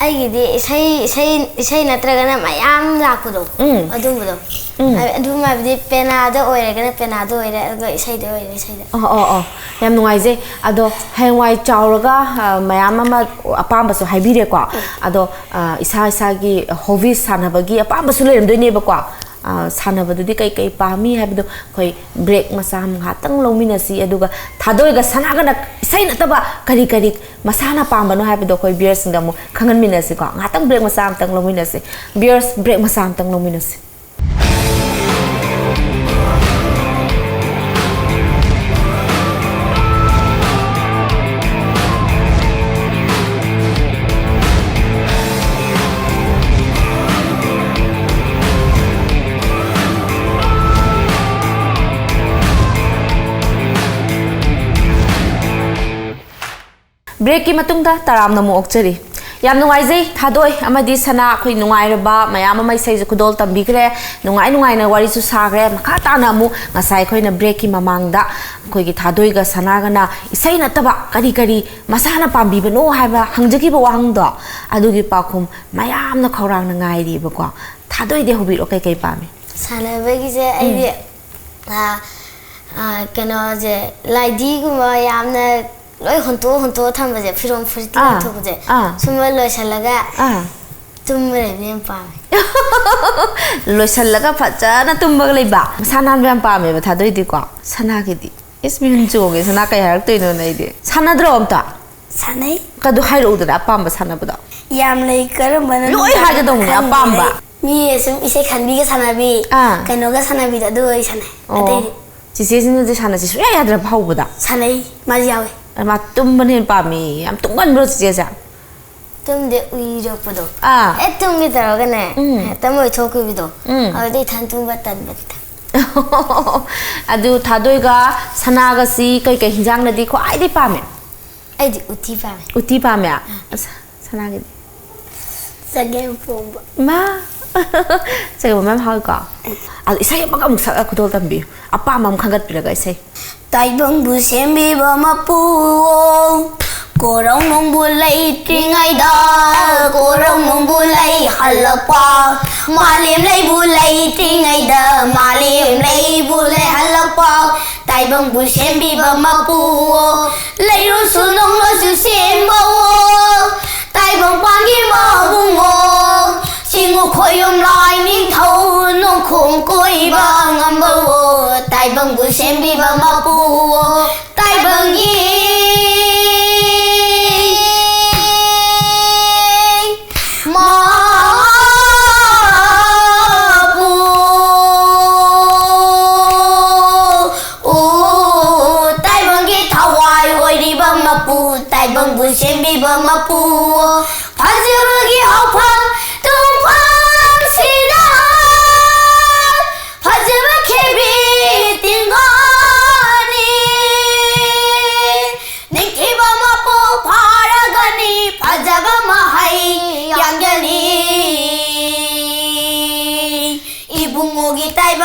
ꯑꯩꯒꯤꯗꯤ ꯏꯁꯩ, ꯏꯁꯩ, ꯏꯁꯩ ꯅꯠꯇ꯭ꯔꯒꯅ ꯃꯌꯥꯝ ꯂꯥꯛꯄꯗꯣ, ꯎꯝ꯫ ꯑꯗꯨꯝꯕꯗꯣ꯫ ꯎꯝ꯫ ꯑ-, ꯑꯗꯨꯝ ꯍꯥꯏꯕꯗꯤ ꯄꯦꯅꯥꯗ ꯑꯣꯏꯔꯒꯅ ꯄꯦꯅꯥꯗ ꯑꯣꯏꯔꯦ, ꯑꯗꯨꯒ ꯏꯁꯩꯗ ꯑꯣꯏꯔꯦ ꯏꯁꯩꯗ꯫ ꯑꯣ, ꯑꯣ, ꯑꯣ꯫ ꯌꯥꯝ ꯅꯨꯡꯉꯥꯏꯖꯩ꯫ ꯑꯗꯣ ꯍꯌꯦꯡꯋꯥꯏ ꯆꯥꯎꯔꯒ, ꯑ, ꯃꯌꯥꯝ ꯑꯃ ꯑꯄꯥꯝꯕꯁꯨ ꯍꯥꯏꯕꯤꯔꯦꯀꯣ꯫ ꯑꯗꯣ, ꯑ, ꯏꯁꯥ ꯏꯁꯥꯒꯤ ꯍꯣꯕꯤꯁ ꯁꯥꯟꯅꯕꯒꯤ ꯑꯄꯥꯝꯕꯁꯨ ꯂꯩꯔꯝꯗꯣꯏꯅꯦꯕꯀꯣ꯫ ꯑ, ꯁꯥꯟꯅꯕꯗꯨꯗꯤ ꯀꯩ ꯀꯩ ꯄꯥꯝꯃꯤ ꯍꯥꯏꯕꯗꯣ ꯑꯩꯈꯣꯏ ꯕ꯭ꯔꯦꯛ ꯃꯆꯥ ꯑꯃ ꯉꯥꯏꯍꯥꯛꯇꯪ ꯂꯧꯃꯤꯟꯅꯁꯤ, ꯑꯗꯨꯒ ꯊꯥꯗꯣꯏꯒ ꯁꯅꯥꯒꯅ ꯏꯁꯩ ꯅꯠꯇꯕ ꯀꯔꯤ ꯀꯔꯤ ꯃꯁꯥꯅ ꯄꯥꯝꯕꯅꯣ ꯍꯥꯏꯕꯗꯣ ꯑꯩꯈꯣꯏ ꯚꯤꯌꯔꯁꯤꯡꯗ ꯑꯃꯨꯛ ꯈꯪꯍꯟꯃꯤꯟꯅꯁꯤꯀꯣ꯫ ꯉꯥꯏꯍꯥꯛꯇꯪ ꯕ꯭ꯔꯦꯛ ꯃꯆꯥ ꯑꯃꯇꯪ ꯂꯧꯃꯤꯟꯅꯁꯤ꯫ ꯚꯤꯌꯔꯁ, ꯕ꯭ꯔꯦꯛ ꯃꯆꯥ ꯑꯃꯇꯪ ꯂꯧꯃꯤꯟꯅꯁꯤ꯫ ꯕ꯭ꯔꯦꯛꯀꯤ ꯃꯇꯨꯡꯗ ꯇꯔꯥꯝꯅ ꯑꯃꯨꯛ ꯑꯣꯛꯆꯔꯤ꯫ ꯌꯥꯝ ꯅꯨꯡꯉꯥꯏꯖꯩ ꯊꯥꯗꯣꯏ ꯑꯃꯗꯤ ꯁꯅꯥ, ꯑꯩꯈꯣꯏ ꯅꯨꯡꯉꯥꯏꯔꯕ ꯃꯌꯥꯝ ꯑꯃ ꯏꯁꯩꯁꯨ ꯈꯨꯗꯣꯜ ꯇꯝꯕꯤꯈ꯭ꯔꯦ, ꯅꯨꯡꯉꯥꯏ ꯅꯨꯡꯉꯥꯏꯅ ꯋꯥꯔꯤꯁꯨ ꯁꯥꯈ꯭ꯔꯦ꯫ ꯃꯈꯥ ꯇꯥꯅ ꯑꯃꯨꯛ ꯉꯁꯥꯏ ꯑꯩꯈꯣꯏꯅ ꯕ꯭ꯔꯦꯛꯀꯤ ꯃꯃꯥꯡꯗ ꯑꯩꯈꯣꯏꯒꯤ ꯊꯥꯗꯣꯏꯒ ꯁꯅꯥꯒꯅ ꯏꯁꯩ ꯅꯠꯇꯕ ꯀꯔꯤ ꯀꯔꯤ ꯃꯁꯥꯅ ꯄꯥꯝꯕꯤꯕꯅꯣ ꯍꯥꯏꯕ ꯍꯪꯖꯈꯤꯕ ꯋꯥꯍꯪꯗꯣ, ꯑꯗꯨꯒꯤ ꯄꯥꯎꯈꯨꯝ ꯃꯌꯥꯝꯅ ꯈꯧꯔꯥꯡꯅ ꯉꯥꯏꯔꯤꯕꯀꯣ꯫ ꯊꯥꯗꯣꯏꯗꯤ ꯍꯧꯕꯤꯔꯛꯑꯣ, ꯀꯩꯀꯩ ꯄꯥꯝꯃꯤ? ꯁꯥꯟꯅꯕꯒꯤꯁꯦ ꯑꯩꯗꯤ, ꯑ, ꯑ, ꯀꯩꯅꯣꯁꯦ, ꯂꯥꯏꯙꯤꯒꯨꯝꯕ ꯌꯥꯝꯅ ꯂꯣꯏ ꯍꯨꯟꯇꯣꯛ ꯍꯨꯟꯇꯣꯛꯑ ꯊꯝꯕꯁꯦ, ꯐꯤꯔꯣꯜ ꯐꯨꯔꯤꯠꯇꯤ ꯑꯥ, ꯂꯧꯊꯣꯛꯄꯁꯦ, ꯑꯥ꯫ ꯁꯨꯝꯕ ꯂꯣꯏꯁꯤꯜꯂꯒ ꯑꯥ꯫ ꯇꯨꯝꯕ ꯂꯩꯕꯅ ꯌꯥꯝ ꯄꯥꯝꯃꯦ꯫ ꯂꯣꯏꯁꯤꯜꯂꯒ ꯐꯖꯅ ꯇꯨꯝꯕꯒ ꯂꯩꯕ꯫ ꯃꯁꯥ ꯅꯥꯟꯕ ꯌꯥꯝ ꯄꯥꯝꯃꯦꯕ ꯊꯥꯗꯣꯏꯗꯤꯀꯣ꯫ ꯁꯅꯥꯒꯤꯗꯤ? ꯏꯁ, ꯃꯤꯍꯨꯟ ꯆꯣꯡꯉꯦ, ꯁꯅꯥ ꯀꯩ ꯍꯥꯏꯔꯛꯇꯣꯏꯅꯣꯅ ꯑꯩꯗꯤ꯫ ꯁꯥꯟꯅꯗ꯭ꯔꯣ ꯑꯝꯇ? ꯁꯥꯟꯅꯩ꯫ ꯀꯗꯨ ꯍꯥꯏꯔꯛꯎꯗꯅ, ꯑꯄꯥꯝꯕ ꯁꯥꯟꯅꯕꯗꯣ꯫ ꯌꯥꯝ ꯂꯩ, ꯀꯔꯝꯕꯅ ꯂꯣꯏ ꯅꯨꯡꯉꯥꯏ ꯍꯥꯏꯒꯗꯧꯅꯦ, ꯈꯪꯗꯦ꯫ ꯑꯄꯥꯝꯕ꯫ ꯃꯤ ꯁꯨꯝ ꯏꯁꯩ ꯈꯟꯕꯤꯒ ꯁꯥꯟꯅꯕꯤ, ꯑꯥ꯫ ꯀꯩꯅꯣꯒ ꯁꯥꯟꯅꯕꯤꯗꯣ, ꯑꯗꯨ ꯑꯣꯏ ꯁꯥꯟꯅꯩ꯫ ꯑꯣ꯫ ꯑꯇꯩꯗꯤ? ꯆꯤꯆꯦꯁꯤꯅꯗꯤ ꯁꯥꯟꯅꯁꯤ ꯁꯨꯡꯌꯥ ꯌꯥꯗ꯭ꯔꯕ ꯍꯧꯕꯗ? ꯁꯥꯟꯅꯩ, ꯃꯥꯁꯨ ꯌꯥꯎꯋꯦ꯫ ꯃꯥ ꯇꯨꯝꯕꯅ ꯍꯦꯟꯅ ꯄꯥꯝꯃꯤ꯫ ꯌꯥꯝ ꯇꯨꯝꯒꯟꯕ꯭ꯔꯣ ꯆꯤꯆꯦꯁꯦ? ꯇꯨꯝꯗꯦ, ꯎꯏꯔꯛꯄꯗꯣ꯫ ꯑꯥ꯫ ꯍꯦꯛ ꯇꯨꯝꯒꯦ ꯇꯧꯔꯒꯅꯦ, ꯎꯝ꯫ ꯍꯦꯛꯇ ꯃꯣꯏ ꯊꯣꯛꯈꯤꯕꯗꯣ꯫ ꯎꯝ꯫ ꯑꯗꯨꯗꯤ ꯏꯊꯟ ꯇꯨꯝꯕ ꯇꯟꯕꯅꯤꯗ꯫ ꯑꯗꯨ ꯊꯥꯗꯣꯏꯒ ꯁꯅꯥꯒꯁꯤ ꯀꯩꯀꯩ ꯍꯤꯟꯖꯥꯡꯅꯗꯤ ꯈ꯭ꯋꯥꯏꯗꯩ ꯄꯥꯝꯃꯦ? ꯑꯩꯗꯤ ꯎꯇꯤ ꯄꯥꯝꯃꯦ꯫ ꯎꯇꯤ ꯄꯥꯝꯃꯦ? ꯑꯁ, ꯁꯅꯥꯒꯤꯗꯤ? ꯆꯒꯦꯝ ꯄꯣꯝꯕ꯫ ꯃꯥ! ꯆꯒꯦꯝ ꯄꯣꯝꯕ ꯌꯥꯝ ꯍꯥꯎꯋꯤꯀꯣ? ꯑꯗꯣ ꯏꯁꯩ ꯑꯃꯒ ꯑꯃꯨꯛ ꯁꯛꯑ ꯈꯨꯗꯣꯜ ꯇꯝꯕꯤꯌꯨ꯫ ꯑꯄꯥꯝꯕ ꯑꯃ ꯈꯟꯒꯠꯄꯤꯔꯒ ꯏꯁꯩ꯫ ꯇꯥꯏꯕꯪꯕꯨ ꯁꯦꯝꯕꯤꯕ ꯃꯄꯨ, ꯀꯣꯔꯧꯅꯨꯡꯕꯨ ꯂꯩꯇ꯭ꯔꯤꯉꯩꯗ, ꯀꯣꯔꯧꯅꯨꯡꯕꯨ ꯂꯩꯍꯜꯂꯛꯄ, ꯃꯥꯂꯦꯝ ꯂꯩꯕꯨ ꯂꯩꯇ꯭ꯔꯤꯉꯩꯗ, ꯃꯥꯂꯦꯝ ꯂꯩꯕꯨ ꯂꯩꯍꯜꯂꯛꯄ, ꯇꯥꯏꯕꯪꯕꯨ ꯁꯦꯝꯕꯤꯕ ꯃꯄꯨ, ꯂꯩꯔꯣꯁꯨ ꯅꯣꯡꯂꯣꯁꯨ ꯁꯦꯝꯕꯋꯣ, ꯇꯥꯏꯕꯪ ꯄꯥꯟꯒꯤ ꯃꯕꯨꯡꯉꯣ, ꯆꯤꯡꯉꯨ ꯈꯣꯏꯌꯨꯝ ꯂꯥꯏ ꯅꯤꯡꯊꯧ, ꯅꯣꯡꯈꯣꯡ ꯀꯣꯏꯕ ꯉꯝꯕꯋꯣ, ꯇꯥꯏꯕꯪꯕꯨ ꯁꯦꯝꯕꯤꯕ ꯃꯄꯨ, ꯇꯥꯏꯕꯪꯒꯤ ꯃꯄꯨ꯫ ꯑꯣ, ꯇꯥꯏꯕꯪꯒꯤ ꯊꯋꯥꯏ ꯑꯣꯏꯔꯤꯕ ꯃꯄꯨ, ꯇꯥꯏꯕꯪꯕꯨ ꯁꯦꯝꯕꯤꯕ ꯃꯄꯨ꯫ ꯐꯖꯕꯒꯤ ꯍꯧꯐꯝ ꯇꯨꯡꯐꯝꯁꯤꯗ ꯐꯖꯕ ꯈꯦꯕꯤ ꯇꯤꯡꯒꯣꯅꯤ꯫ ꯅꯤꯡꯊꯤꯕ ꯃꯄꯨ ꯐꯥ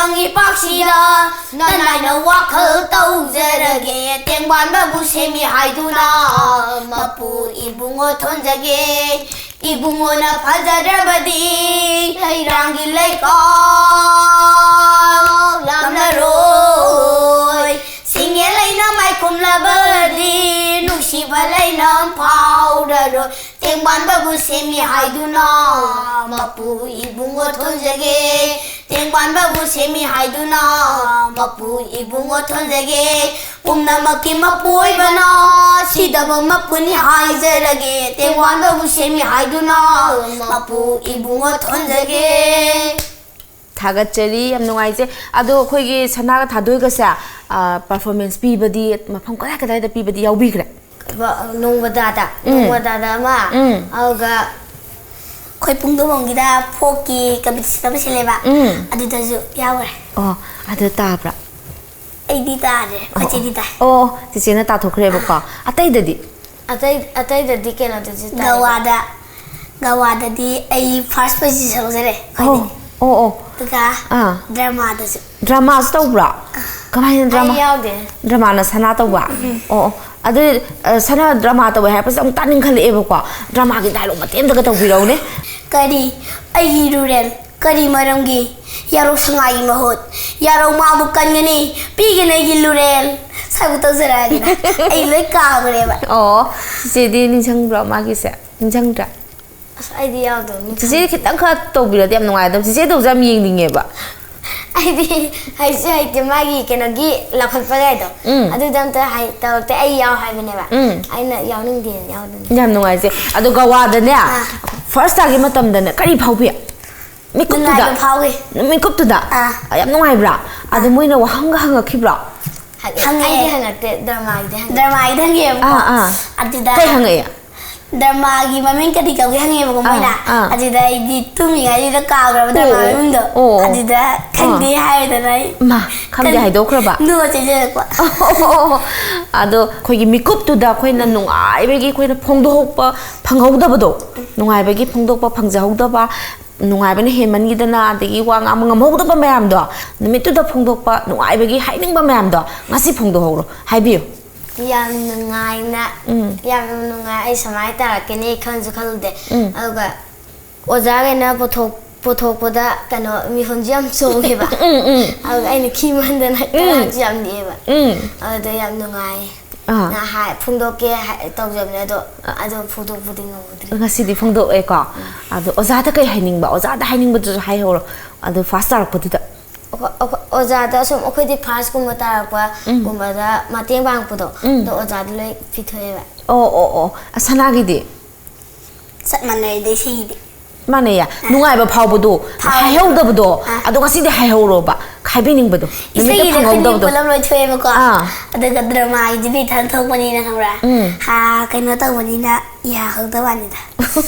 ꯏꯄꯥꯛꯁꯤꯗ ꯅꯅꯥꯏꯅ ꯋꯥꯈꯜ ꯇꯧꯖꯔꯒꯦ꯫ ꯇꯦꯡꯕꯥꯟꯕꯕꯨ ꯁꯦꯝꯃꯤ ꯍꯥꯏꯗꯨꯅ ꯃꯄꯨ ꯏꯕꯨꯡꯉꯣ ꯊꯣꯟꯖꯒꯦ꯫ ꯏꯕꯨꯡꯉꯣꯅ ꯐꯖꯗ꯭ꯔꯕꯗꯤ ꯂꯩꯔꯥꯡꯒꯤ ꯂꯩꯀꯥꯎ ꯂꯥꯝꯂꯔꯣꯏ꯫ ꯁꯤꯡꯉꯦ ꯂꯩꯅ ꯃꯥꯏꯈꯨꯝꯂꯕꯗꯤ ꯅꯨꯡꯁꯤꯕ ꯂꯩꯅ ꯐꯥꯎꯔꯔꯣꯏ꯫ ꯇꯦꯡꯕꯥꯟꯕꯕꯨ ꯁꯦꯝꯃꯤ ꯍꯥꯏꯗꯨꯅ ꯃꯄꯨ ꯏꯕꯨꯡꯉꯣ ꯊꯣꯟꯖꯒꯦ꯫ ꯇꯦꯡꯕꯥꯟꯕꯕꯨ ꯁꯦꯝꯃꯤ ꯍꯥꯏꯗꯨꯅ ꯃꯄꯨ ꯏꯕꯨꯡꯉꯣ ꯊꯣꯟꯖꯒꯦ꯫ ꯄꯨꯝꯅꯃꯛꯀꯤ ꯃꯄꯨ ꯑꯣꯏꯕꯅ ꯁꯤꯗꯕ ꯃꯄꯨꯅꯤ ꯍꯥꯏꯖꯔꯒꯦ꯫ ꯇꯦꯡꯕꯥꯟꯕꯕꯨ ꯁꯦꯝꯃꯤ ꯍꯥꯏꯗꯨꯅ ꯃꯄꯨ ꯏꯕꯨꯡꯉꯣ ꯊꯣꯟꯖꯒꯦ꯫ ꯊꯥꯒꯠꯆꯔꯤ, ꯌꯥꯝ ꯅꯨꯡꯉꯥꯏꯖꯩ꯫ ꯑꯗꯣ ꯑꯩꯈꯣꯏꯒꯤ ꯁꯅꯥꯒ ꯊꯥꯗꯣꯏꯒꯁꯦ, ꯑ, performance ꯄꯤꯕꯗꯤ ꯃꯐꯝ ꯀꯗꯥꯏ ꯀꯗꯥꯏꯗ ꯄꯤꯕꯗꯤ ꯌꯥꯎꯕꯤꯈ꯭ꯔꯦ? ꯅꯣꯡꯕꯗꯥꯗ, ꯎꯝ꯫ ꯅꯣꯡꯕꯗꯥꯗ ꯑꯃ, ꯎꯝ꯫ ꯑꯗꯨꯒ ꯑꯩꯈꯣꯏ ꯄꯨꯡꯗꯣꯡꯕꯝꯒꯤꯗ folkꯀꯤ competition ꯑꯃ ꯁꯤꯜꯂꯦꯕ, ꯎꯝ꯫ ꯑꯗꯨꯗꯁꯨ ꯌꯥꯎꯈ꯭ꯔꯦ꯫ ꯑꯣ, ꯑꯗꯨ ꯇꯥꯕ꯭ꯔꯥ? ꯑꯩꯗꯤ ꯇꯥꯗ꯭ꯔꯦ, ꯑꯣ, ꯃꯆꯦꯗꯤ ꯇꯥꯏ꯫ ꯑꯣ, ꯆꯦꯆꯦꯅ ꯇꯥꯊꯣꯛꯈ꯭ꯔꯦꯕꯀꯣ꯫ ꯑꯇꯩꯗꯗꯤ? ꯑꯇꯩ, ꯑꯇꯩꯗꯗꯤ ꯀꯩꯅꯣꯗꯁꯨ ꯇꯥꯏ꯫ ꯒꯋꯥꯗ, ꯒꯋꯥꯗꯗꯤ ꯑꯩ first position ꯂꯧꯖꯔꯦ, ꯑꯣ, ꯑꯩꯈꯣꯏꯗꯤ꯫ ꯑꯣ, ꯑꯣ꯫ ꯑꯗꯨꯒ ꯑꯥ꯫ dramaꯗꯁꯨ꯫ dramaꯁꯨ ꯇꯧꯕ꯭ꯔꯣ? ꯀꯃꯥꯏꯅ ꯑꯩ drama? ꯌꯥꯎꯗꯦ꯫ dramaꯅ ꯁꯅꯥ ꯇꯧꯕ? ꯎꯝ꯫ ꯑꯣ, ꯑꯣ꯫ ꯑꯗꯨ, ꯑ, ꯁꯅꯥ drama ꯇꯧꯋꯦ ꯍꯥꯏꯔꯛꯄꯁꯦ ꯑꯃꯨꯛ ꯇꯥꯅꯤꯡꯈꯠꯂꯛꯑꯦꯕꯀꯣ꯫ dramaꯒꯤ dialogue ꯃꯇꯦꯛ ꯑꯃꯇꯒ ꯇꯧꯕꯤꯔꯛꯎꯅꯦ꯫ ꯀꯔꯤ? ꯑꯩꯒꯤ ꯂꯨꯔꯦꯜ ꯀꯔꯤ ꯃꯔꯝꯒꯤ? ꯌꯥꯔꯧ ꯁꯉꯥꯏꯒꯤ ꯃꯍꯨꯠ, ꯌꯥꯔꯧ ꯃꯥꯕꯨ ꯀꯟꯒꯅꯤ, ꯄꯤꯒꯅꯤ ꯑꯩꯒꯤ ꯂꯨꯔꯦꯜ꯫ ꯁꯥꯏꯕꯨꯛ ꯇꯧꯖꯔꯛꯑꯒꯦꯗ꯫ ꯑꯩ ꯂꯣꯏ ꯀꯥꯎꯈ꯭ꯔꯦꯕ꯫ ꯑꯣ, ꯆꯤꯆꯦꯗꯤ ꯅꯤꯡꯁꯤꯡꯕ꯭ꯔꯣ ꯃꯥꯒꯤꯁꯦ? ꯅꯤꯡꯁꯤꯡꯗ꯭ꯔꯥ? ꯑꯁ, ꯑꯩꯗꯤ ꯌꯥꯎꯗꯕꯅꯤ꯫ ꯆꯤꯆꯦ ꯈꯤꯇꯪ ꯈꯔ ꯇꯧꯕꯤꯔꯗꯤ ꯌꯥꯝ ꯅꯨꯡꯉꯥꯏꯒꯗꯕ꯫ ꯆꯤꯆꯦ ꯇꯧꯕꯁꯦ ꯌꯥꯝ ꯌꯦꯡꯅꯤꯡꯉꯦꯕ꯫ ꯑꯩꯗꯤ ꯍꯩꯁꯨ ꯍꯩꯇꯦ, ꯃꯥꯒꯤ ꯀꯩꯅꯣꯒꯤ ꯂꯧꯈꯠꯄꯒꯥꯏꯗꯣ꯫ ꯎꯝ꯫ ꯑꯗꯨꯗꯣ ꯑꯝꯇ ꯍꯩ-, ꯇꯧꯔꯛꯇꯦ, ꯑꯩ ꯌꯥꯎ ꯍꯥꯏꯕꯅꯦꯕ꯫ ꯎꯝ꯫ ꯑꯩꯅ ꯌꯥꯎꯅꯤꯡꯗꯦꯅ ꯌꯥꯎꯗꯕꯅꯤ꯫ ꯌꯥꯝ ꯅꯨꯡꯉꯥꯏꯖꯩ꯫ ꯑꯗꯣ ꯒꯋꯥꯗꯅꯦ, ꯑꯥ꯫ first ꯇꯥꯒꯤ ꯃꯇꯝꯗꯅꯦ ꯀꯔꯤ ꯐꯥꯎꯕꯤ? ꯃꯤꯀꯨꯞꯇꯨꯗ? ꯅꯨꯡꯉꯥꯏꯕ ꯐꯥꯎꯏ꯫ ꯃꯤꯀꯨꯞꯇꯨꯗ? ꯑꯥ꯫ ꯌꯥꯝ ꯅꯨꯡꯉꯥꯏꯕ꯭ꯔꯥ? ꯑꯗꯣ ꯑꯥ꯫ ꯃꯣꯏꯅ ꯋꯥꯍꯪꯒ ꯍꯪꯉꯛꯈꯤꯕ꯭ꯔꯣ? ꯍꯪꯉꯛꯑꯦ꯫ ꯑꯩꯗꯤ ꯍꯪꯉꯛꯇꯦ, dramaꯒꯤꯗꯤ ꯍꯪꯉꯛꯑꯦ꯫ dramaꯒꯤꯗꯤ ꯍꯪꯉꯛꯑꯦꯕꯀꯣ꯫ ꯑꯥ, ꯑꯥ꯫ ꯑꯗꯨꯗ ꯀꯩ ꯍꯪꯉꯛꯑꯦ? dramaꯒꯤ ꯃꯃꯤꯡ ꯀꯔꯤ ꯀꯧꯒꯦ ꯍꯪꯉꯦꯕꯀꯣ ꯑꯥ, ꯃꯣꯏꯅ꯫ ꯑꯥ꯫ ꯑꯗꯨꯗ ꯑꯩꯗꯤ ꯇꯨꯝꯃꯤꯉꯩꯗꯨꯗ ꯀꯥꯎꯈ꯭ꯔꯕ ꯑꯣ, drama ꯑꯣ, ꯃꯃꯤꯡꯗꯣ꯫ ꯑꯣ, ꯑꯣ꯫ ꯑꯗꯨꯗ ꯈꯪꯗꯦ ꯑꯥ꯫ ꯍꯥꯏꯔꯗꯅ ꯑꯩ ꯃꯥ, ꯈꯪꯗꯦ ꯀꯟ-, ꯍꯥꯏꯗꯣꯛꯈ꯭ꯔꯕ? ꯅꯣꯛꯑ ꯆꯦꯟꯖꯔꯛꯄ꯫ ꯑꯣ, ꯑꯣ, ꯑꯣ, ꯑꯣ꯫ ꯑꯗꯣ ꯑꯩꯈꯣꯏꯒꯤ ꯃꯤꯀꯨꯞꯇꯨꯗ ꯑꯩꯈꯣꯏꯅ ꯅꯨꯡꯉꯥꯏꯕꯒꯤ ꯑꯩꯈꯣꯏꯅ ꯐꯣꯡꯗꯣꯛꯄ ꯐꯪꯍꯧꯗꯕꯗꯣ, ꯅꯨꯡꯉꯥꯏꯕꯒꯤ ꯐꯣꯡꯗꯣꯛꯄ ꯐꯪꯖꯍꯧꯗꯕ, ꯅꯨꯡꯉꯥꯏꯕꯅ ꯍꯦꯟꯃꯟꯈꯤꯗꯅ ꯑꯗꯒꯤ ꯋꯥ ꯉꯥꯡꯕ ꯉꯝꯍꯧꯗꯕ ꯃꯌꯥꯝꯗꯣ, ꯅꯨꯃꯤꯠꯇꯨꯗ ꯐꯣꯡꯗꯣꯛꯄ ꯅꯨꯡꯉꯥꯏꯕꯒꯤ ꯍꯥꯏꯅꯤꯡꯕ ꯃꯌꯥꯝꯗꯣ ꯉꯁꯤ ꯐꯣꯡꯗꯣꯛꯍꯧꯔꯣ, ꯍꯥꯏꯕꯤꯌꯨ꯫ ꯌꯥꯝ ꯅꯨꯡꯉꯥꯏꯅ ꯎꯝ꯫ ꯌꯥꯝ ꯅꯨꯡꯉꯥꯏ꯫ ꯑꯩ ꯁꯨꯃꯥꯏꯅ ꯇꯥꯔꯛꯀꯅꯤ ꯈꯟꯁꯨ ꯈꯜꯂꯨꯗꯦ꯫ ꯎꯝ꯫ ꯑꯗꯨꯒ ꯑꯣꯖꯥꯈꯩꯅ ꯄꯨꯊꯣꯛ ꯄꯨꯊꯣꯛꯄꯗ ꯀꯩꯅꯣ ꯃꯤꯍꯨꯟꯁꯨ ꯌꯥꯝ ꯆꯣꯡꯉꯦꯕ꯫ ꯎꯝ, ꯎꯝ꯫ ꯑꯗꯨꯒ ꯑꯩꯅ ꯈꯤꯃꯟꯗꯅ ꯎꯝ꯫ ꯀꯅꯥꯁꯨ ꯌꯥꯝ ꯅꯦꯛꯑꯦꯕ꯫ ꯎꯝ꯫ ꯑꯗꯨꯗ ꯌꯥꯝ ꯅꯨꯡꯉꯥꯏ꯫ ꯑꯥ꯫ ꯅ ꯍꯥꯏ ꯐꯣꯡꯗꯣꯛꯀꯦ ꯍꯥꯏ- ꯇꯧꯖꯕꯅꯦ, ꯑꯗꯣ ꯑꯗꯣ ꯐꯣꯡꯗꯣꯛꯄꯗꯤ ꯉꯝꯍꯧꯗ꯭ꯔꯦ꯫ ꯉꯁꯤꯗꯤ ꯐꯣꯡꯗꯣꯛꯑꯦꯀꯣ꯫ ꯑꯗꯣ ꯑꯣꯖꯥꯗ ꯀꯩ ꯍꯥꯏꯅꯤꯡꯕ? ꯑꯣꯖꯥꯗ ꯍꯥꯏꯅꯤꯡꯕꯗꯨꯁꯨ ꯍꯥꯏꯍꯧꯔꯣ꯫ ꯑꯗꯣ ꯐꯥꯔꯁ ꯇꯥꯔꯛꯄꯗꯨꯗ꯫ ꯑꯩꯈꯣꯏ- ꯑꯩꯈꯣꯏ- ꯑꯣꯖꯥꯗ ꯁꯨꯝ ꯑꯩꯈꯣꯏꯗꯤ ꯐꯥꯔꯁꯀꯨꯝꯕ ꯇꯥꯔꯛꯄꯒꯨꯝꯕꯗ ꯃꯇꯦꯡ ꯄꯥꯡꯉꯛꯄꯗꯣ, ꯎꯝ꯫ ꯑꯗꯣ ꯑꯣꯖꯥꯗ ꯂꯣꯏ ꯄꯤꯊꯣꯛꯑꯦꯕ꯫ ꯑꯣ, ꯑꯣ, ꯑꯣ꯫ ꯑꯁ, ꯁꯅꯥꯒꯤꯗꯤ? ꯆꯞ ꯃꯥꯟꯅꯩꯗ ꯏꯁꯩꯒꯤꯗꯤ꯫ ꯃꯥꯟꯅꯩꯌꯦ꯫ ꯅꯨꯡꯉꯥꯏꯕ ꯐꯥꯎꯕꯗꯣ, ꯐꯥꯎꯋꯦ꯫ ꯍꯥꯏꯍꯧꯗꯕꯗꯣ, ꯑꯥ꯫ ꯑꯗꯣ ꯉꯁꯤꯗꯤ ꯍꯥꯏꯍꯧꯔꯣꯕ, ꯍꯥꯏꯕꯤꯅꯤꯡꯕꯗꯣ꯫ ꯅꯨꯃꯤꯠꯇ ꯏꯁꯩꯒꯤꯗꯤ ꯑꯩꯈꯣꯏꯒꯤ ꯐꯪꯍꯧꯗꯕꯗꯣ꯫ ꯄꯨꯂꯞ ꯂꯣꯏꯊꯣꯛꯑꯦꯕꯀꯣ꯫ ꯑꯥ꯫ ꯑꯗꯨꯒ ꯗ꯭ꯔꯃꯥꯒꯤꯗꯤ ꯏꯊꯟ ꯊꯣꯛꯄꯅꯤꯅ, ꯈꯪꯕ꯭ꯔꯥ? ꯎꯝ꯫ ꯍꯥ, ꯀꯩꯅꯣ ꯇꯧꯕꯅꯤꯅ ꯌꯥꯍꯧꯗꯕ ꯋꯥꯅꯤꯗ꯫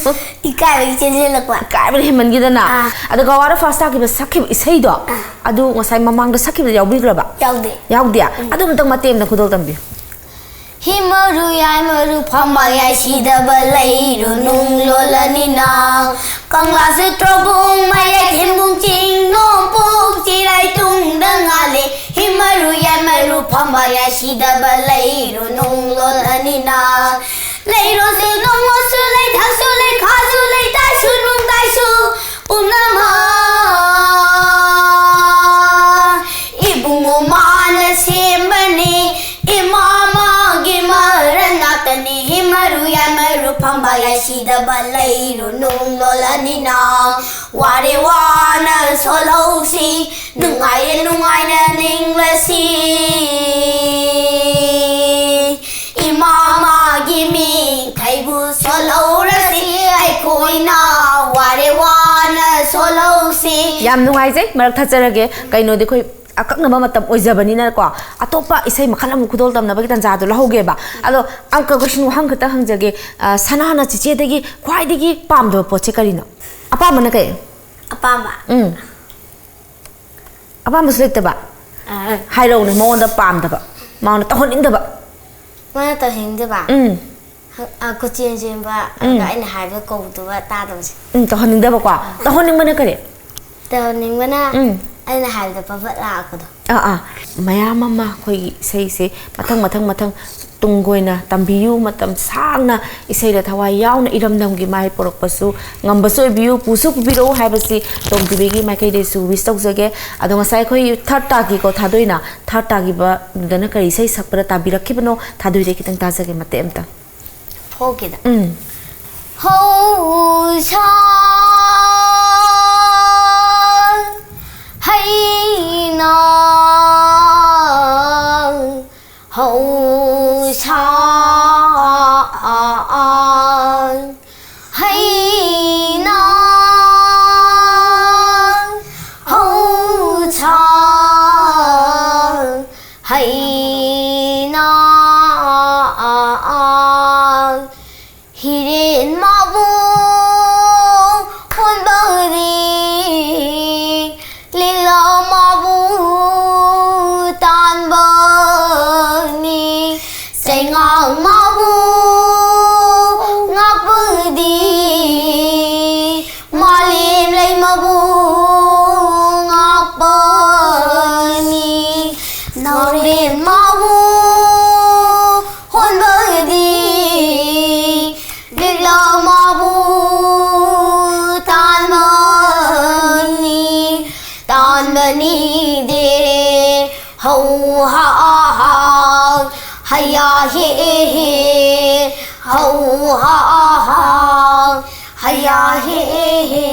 ꯏꯀꯥꯏꯕꯒꯤ ꯆꯦꯟꯁꯤꯜꯂꯛꯄ꯫ ꯏꯀꯥꯏꯕꯅ ꯍꯦꯟꯃꯟꯈꯤꯗꯅ꯫ ꯑꯥ꯫ ꯑꯗꯣ ꯒꯋꯥꯗ ꯐꯥꯔꯁ ꯇꯥꯈꯤꯕ ꯁꯛꯈꯤꯕ ꯏꯁꯩꯗꯣ, ꯑꯗꯨ ꯉꯁꯥꯏ ꯃꯃꯥꯡꯗ ꯁꯛꯈꯤꯕꯗ ꯌꯥꯎꯕꯤꯈ꯭ꯔꯕ? ꯌꯥꯎꯗꯦ꯫ ꯌꯥꯎꯗꯦ? ꯑꯗꯨ ꯑꯝꯇꯪ ꯃꯇꯦꯛ ꯑꯃꯇ ꯈꯨꯗꯣꯜ ꯇꯝꯕꯤꯌꯨ꯫ ꯍꯤ ꯃꯔꯨ ꯌꯥꯏ ꯃꯔꯨ ꯐꯝꯕꯥꯛ ꯌꯥꯏ ꯁꯤꯗꯕ ꯂꯩꯔꯨ ꯅꯨꯡ ꯂꯣꯜꯂꯅꯤꯅ꯫ ꯀꯪꯂꯥ ꯆꯨꯇ꯭ꯔꯣꯕꯨꯡ ꯃꯌꯥꯏ ꯊꯦꯝꯕꯨꯡ ꯆꯤꯡ ꯅꯣꯡꯄꯣꯛ ꯆꯤꯔꯥꯏ ꯇꯨꯡꯗ ꯉꯥꯜꯂꯦ꯫ ꯍꯤ ꯃꯔꯨ ꯌꯥꯏ ꯃꯔꯨ ꯐꯝꯕꯥꯛ ꯌꯥꯏ ꯁꯤꯗꯕ ꯂꯩꯔꯨ ꯅꯨꯡ ꯂꯣꯜꯂꯅꯤꯅ꯫ ꯂꯩꯔꯣꯁꯨ ꯅꯣꯡꯃꯣꯁꯨ ꯂꯩꯊꯛꯁꯨ ꯂꯩꯈꯥꯁꯨ ꯂꯩꯇꯥꯏꯁꯨ ꯅꯨꯡꯗꯥꯏꯁꯨ ꯄꯨꯝꯅꯃꯛ ꯏꯕꯨꯡꯉꯣ ꯃꯥꯅ ꯁꯦꯝꯕꯅꯤ꯫ ꯏꯃꯥ ꯃꯥꯒꯤ ꯃꯔꯟ ꯉꯥꯛꯇꯅꯤ꯫ ꯍꯤ ꯃꯔꯨ ꯌꯥꯏ ꯃꯔꯨ ꯐꯝꯕꯥꯛ ꯌꯥꯏ ꯁꯤꯗꯕ ꯂꯩꯔꯨ ꯅꯨꯡ ꯂꯣꯜꯂꯅꯤꯅ꯫ ꯋꯥꯔꯦ ꯋꯥꯅ ꯁꯣꯜꯍꯧꯁꯤ, ꯅꯨꯡꯉꯥꯏꯔꯦ ꯅꯨꯡꯉꯥꯏꯅ ꯅꯤꯡꯂꯁꯤ꯫ ꯏꯃꯥ ꯃꯥꯒꯤ ꯃꯤꯡꯈꯩꯕꯨ ꯁꯣꯜꯍꯧꯔꯁꯤ꯫ ꯑꯩꯈꯣꯏꯅ ꯋꯥꯔꯦ ꯋꯥꯅ ꯁꯣꯜꯍꯧꯁꯤ꯫ ꯌꯥꯝ ꯅꯨꯡꯉꯥꯏꯖꯩ꯫ ꯃꯔꯛ ꯊꯠꯆꯔꯒꯦ꯫ ꯀꯩꯅꯣꯗꯤ ꯑꯩꯈꯣꯏ ꯑꯀꯛꯅꯕ ꯃꯇꯝ ꯑꯣꯏꯖꯕꯅꯤꯅꯀꯣ, ꯑꯇꯣꯞꯄ ꯏꯁꯩ ꯃꯈꯜ ꯑꯃꯨꯛ ꯈꯨꯗꯣꯜ ꯇꯝꯅꯕꯒꯤ ꯇꯥꯟꯖꯥꯗꯣ ꯂꯧꯍꯧꯒꯦꯕ꯫ ꯑꯗꯣ ꯑꯪꯀ ꯀꯣꯏꯁꯟ ꯋꯥꯍꯪ ꯈꯛꯇ ꯍꯪꯖꯒꯦ꯫ ꯑ, ꯁꯅꯥꯅ ꯆꯤꯆꯦꯗꯒꯤ ꯈ꯭ꯋꯥꯏꯗꯒꯤ ꯄꯥꯝꯗꯕ ꯄꯣꯠꯁꯦ ꯀꯔꯤꯅꯣ? ꯑꯄꯥꯝꯕꯅ ꯀꯩ? ꯑꯄꯥꯝꯕ꯫ ꯎꯝ꯫ ꯑꯄꯥꯝꯕꯁꯨ ꯂꯩꯇꯕ? ꯑ, ꯍꯥꯏꯔꯛꯎꯅꯦ, ꯃꯉꯣꯟꯗ ꯄꯥꯝꯗꯕ, ꯃꯉꯣꯟꯗ ꯇꯧꯍꯟꯅꯤꯡꯗꯕ꯫ ꯃꯥꯅ ꯇꯧꯍꯟꯅꯤꯡꯗꯕ? ꯎꯝ꯫ ꯑ, ꯀꯣꯆꯦꯟ ꯆꯦꯟꯕ, ꯎꯝ꯫ ꯑꯗꯨꯒ ꯑꯩꯅ ꯍꯥꯏꯕ ꯀꯧꯗꯕ ꯇꯥꯗꯕꯁꯦ꯫ ꯎꯝ, ꯇꯧꯍꯟꯅꯤꯡꯗꯕꯀꯣ? ꯇꯧꯍꯟꯅꯤꯡꯕꯅ ꯀꯔꯤ? ꯇꯧꯍꯟꯅꯤꯡꯕꯅ ꯎꯝ꯫ ꯑꯩꯅ ꯍꯥꯏꯕꯗ ꯄꯕꯠ ꯂꯥꯛꯄꯗꯣ꯫ ꯑꯥ ꯑꯥ꯫ ꯃꯌꯥꯝ ꯑꯃ ꯑꯩꯈꯣꯏꯒꯤ ꯏꯁꯩꯁꯦ ꯃꯊꯪ ꯃꯊꯪ ꯃꯊꯪ ꯇꯨꯡ ꯀꯣꯏꯅ ꯇꯝꯕꯤꯌꯨ, ꯃꯇꯝ ꯁꯥꯡꯅ ꯏꯁꯩꯗ ꯊꯋꯥꯏ ꯌꯥꯎꯅ ꯏꯔꯝꯗꯝꯒꯤ ꯃꯥꯏ ꯄꯨꯔꯛꯄꯁꯨ ꯉꯝꯕꯁꯨ ꯑꯣꯏꯕꯤꯌꯨ, ꯄꯨꯁꯨ ꯄꯨꯕꯤꯔꯛꯎ ꯍꯥꯏꯕꯁꯤ ꯇꯣꯝ ꯇꯤꯚꯤꯒꯤ ꯃꯥꯏꯀꯩꯗꯩꯁꯨ ꯋꯤꯁ ꯇꯧꯖꯒꯦ꯫ ꯑꯗꯣ ꯉꯁꯥꯏ ꯑꯩꯈꯣꯏ ꯊꯥꯔꯠ ꯇꯥꯈꯤꯀꯣ ꯊꯥꯗꯣꯏꯅ, ꯊꯥꯔꯠ ꯇꯥꯈꯤꯕꯗꯨꯗꯅ ꯀꯔꯤ ꯏꯁꯩ ꯁꯛꯄꯗ ꯇꯥꯕꯤꯔꯛꯈꯤꯕꯅꯣ? ꯊꯥꯗꯣꯏꯗꯩ ꯈꯤꯇꯪ ꯇꯥꯖꯒꯦ ꯃꯇꯦꯛ ꯑꯝꯇ꯫ ꯐꯣꯛꯀꯤꯗ꯫ ꯎꯝ꯫ ꯍꯧꯁꯥ ꯍꯩꯅ ꯍꯧꯁꯥ ꯍꯩꯅ ꯍꯧꯁꯥ ꯍꯩꯅ ꯍꯤꯔꯦꯟ ꯃꯥꯕꯨ ꯍꯣꯟꯕꯅꯤ, ꯂꯤꯛꯂꯥ ꯃꯥꯕꯨ ꯇꯥꯟꯕꯅꯤ, ꯆꯩꯉꯥꯛ ꯃꯥꯕꯨ ꯉꯥꯛꯄꯗꯤ, ꯃꯥꯂꯦꯝ ꯂꯩꯃꯕꯨ ꯉꯥꯛꯄꯅꯤ, ꯅꯥꯎꯔꯦꯟ ꯃꯥꯕꯨ ꯍꯣꯟꯕꯗꯤ, ꯂꯤꯛꯂꯥ ꯃꯥꯕꯨ ꯇꯥꯟꯕꯅꯤ, ꯇꯥꯟꯕꯅꯤꯗꯦ꯫ ꯍꯧ ꯍꯥ ꯍꯥ, ꯍꯌꯥ ꯍꯦ ꯍꯦ, ꯍꯧ ꯍꯥ ꯍꯥ, ꯍꯌꯥ ꯍꯦ ꯍꯦ꯫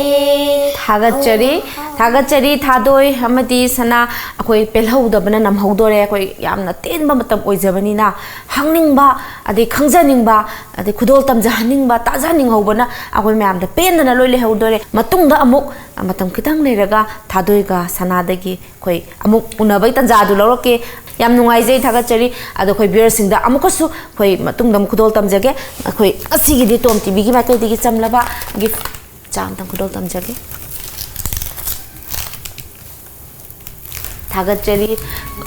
ꯊꯥꯒꯠꯆꯔꯤ, ꯊꯥꯒꯠꯆꯔꯤ ꯊꯥꯗꯣꯏ ꯑꯃꯗꯤ ꯁꯅꯥ꯫ ꯑꯩꯈꯣꯏ ꯄꯦꯜꯍꯧꯗꯕꯅ ꯅꯝꯍꯧꯗꯣꯔꯦ꯫ ꯑꯩꯈꯣꯏ ꯌꯥꯝꯅ ꯇꯦꯟꯕ ꯃꯇꯝ ꯑꯣꯏꯖꯕꯅꯤꯅ ꯍꯪꯅꯤꯡꯕ, ꯑꯗꯩ ꯈꯪꯖꯅꯤꯡꯕ, ꯑꯗꯩ ꯈꯨꯗꯣꯜ ꯇꯝꯖꯍꯟꯅꯤꯡꯕ, ꯇꯥꯖꯍꯟꯅꯤꯡꯍꯧꯕꯅ ꯑꯩꯈꯣꯏ ꯃꯌꯥꯝꯗ ꯄꯦꯟꯗꯅ ꯂꯣꯏ ꯂꯩꯍꯧꯗꯣꯔꯦ꯫ ꯃꯇꯨꯡꯗ ꯑꯃꯨꯛ ꯃꯇꯝ ꯈꯤꯇꯪ ꯂꯩꯔꯒ ꯊꯥꯗꯣꯏꯒ ꯁꯅꯥꯗꯒꯤ ꯑꯩꯈꯣꯏ ꯑꯃꯨꯛ ꯎꯅꯕꯒꯤ ꯇꯥꯟꯖꯥꯗꯨ ꯂꯧꯔꯛꯀꯦ꯫ ꯌꯥꯝ ꯅꯨꯡꯉꯥꯏꯖꯩ, ꯊꯥꯒꯠꯆꯔꯤ꯫ ꯑꯗꯣ ꯑꯩꯈꯣꯏ ꯚ꯭ꯌꯨꯋꯔꯁꯤꯡꯗ ꯑꯃꯨꯛꯀꯁꯨ ꯑꯩꯈꯣꯏ ꯃꯇꯨꯡꯗ ꯑꯃꯨꯛ ꯈꯨꯗꯣꯜ ꯇꯝꯖꯒꯦ꯫ ꯑꯩꯈꯣꯏ ꯉꯁꯤꯒꯤꯗꯤ ꯇꯣꯝ ꯇꯤꯚꯤꯒꯤ ꯃꯥꯏꯀꯩꯗꯒꯤ ꯆꯝꯂꯕ ꯒꯤꯐ ꯆꯥ ꯑꯝꯇꯪ ꯈꯨꯗꯣꯜ ꯇꯝꯖꯒꯦ꯫ ꯊꯥꯒꯠꯆꯔꯤ꯫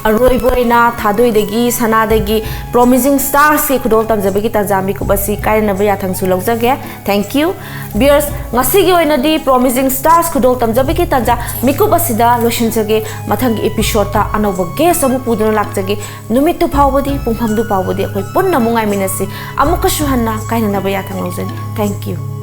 ꯑꯔꯣꯏꯕ ꯑꯣꯏꯅ ꯊꯥꯗꯣꯏꯗꯒꯤ, ꯁꯅꯥꯗꯒꯤ, Promising Starsꯀꯤ ꯈꯨꯗꯣꯜ ꯇꯝꯖꯕꯒꯤ ꯇꯥꯟꯖꯥ ꯃꯤꯀꯨꯞ ꯑꯁꯤ ꯀꯥꯏꯅꯅꯕ ꯌꯥꯊꯪꯁꯨ ꯂꯧꯖꯒꯦ꯫ Thank you꯫ Viewers, ꯉꯁꯤꯒꯤ ꯑꯣꯏꯅꯗꯤ Promising Stars ꯈꯨꯗꯣꯜ ꯇꯝꯖꯕꯒꯤ ꯇꯥꯟꯖꯥ ꯃꯤꯀꯨꯞ ꯑꯁꯤꯗ ꯂꯣꯏꯁꯤꯟꯖꯒꯦ꯫ ꯃꯊꯪꯒꯤ episodeꯇ ꯑꯅꯧꯕ guest ꯑꯃ ꯄꯨꯗꯨꯅ ꯂꯥꯛꯆꯒꯦ꯫ ꯅꯨꯃꯤꯠꯇꯨ ꯐꯥꯎꯕꯗꯤ, ꯄꯨꯡꯐꯝꯗꯨ ꯐꯥꯎꯕꯗꯤ ꯑꯩꯈꯣꯏ ꯄꯨꯟꯅ ꯑꯃꯨꯛ ꯉꯥꯏꯃꯤꯟꯅꯁꯤ꯫ ꯑꯃꯨꯛꯀꯁꯨ ꯍꯟꯅ ꯀꯥꯏꯅꯅꯕ ꯌꯥꯊꯪ ꯂꯧꯖꯔꯤ꯫ Thank you꯫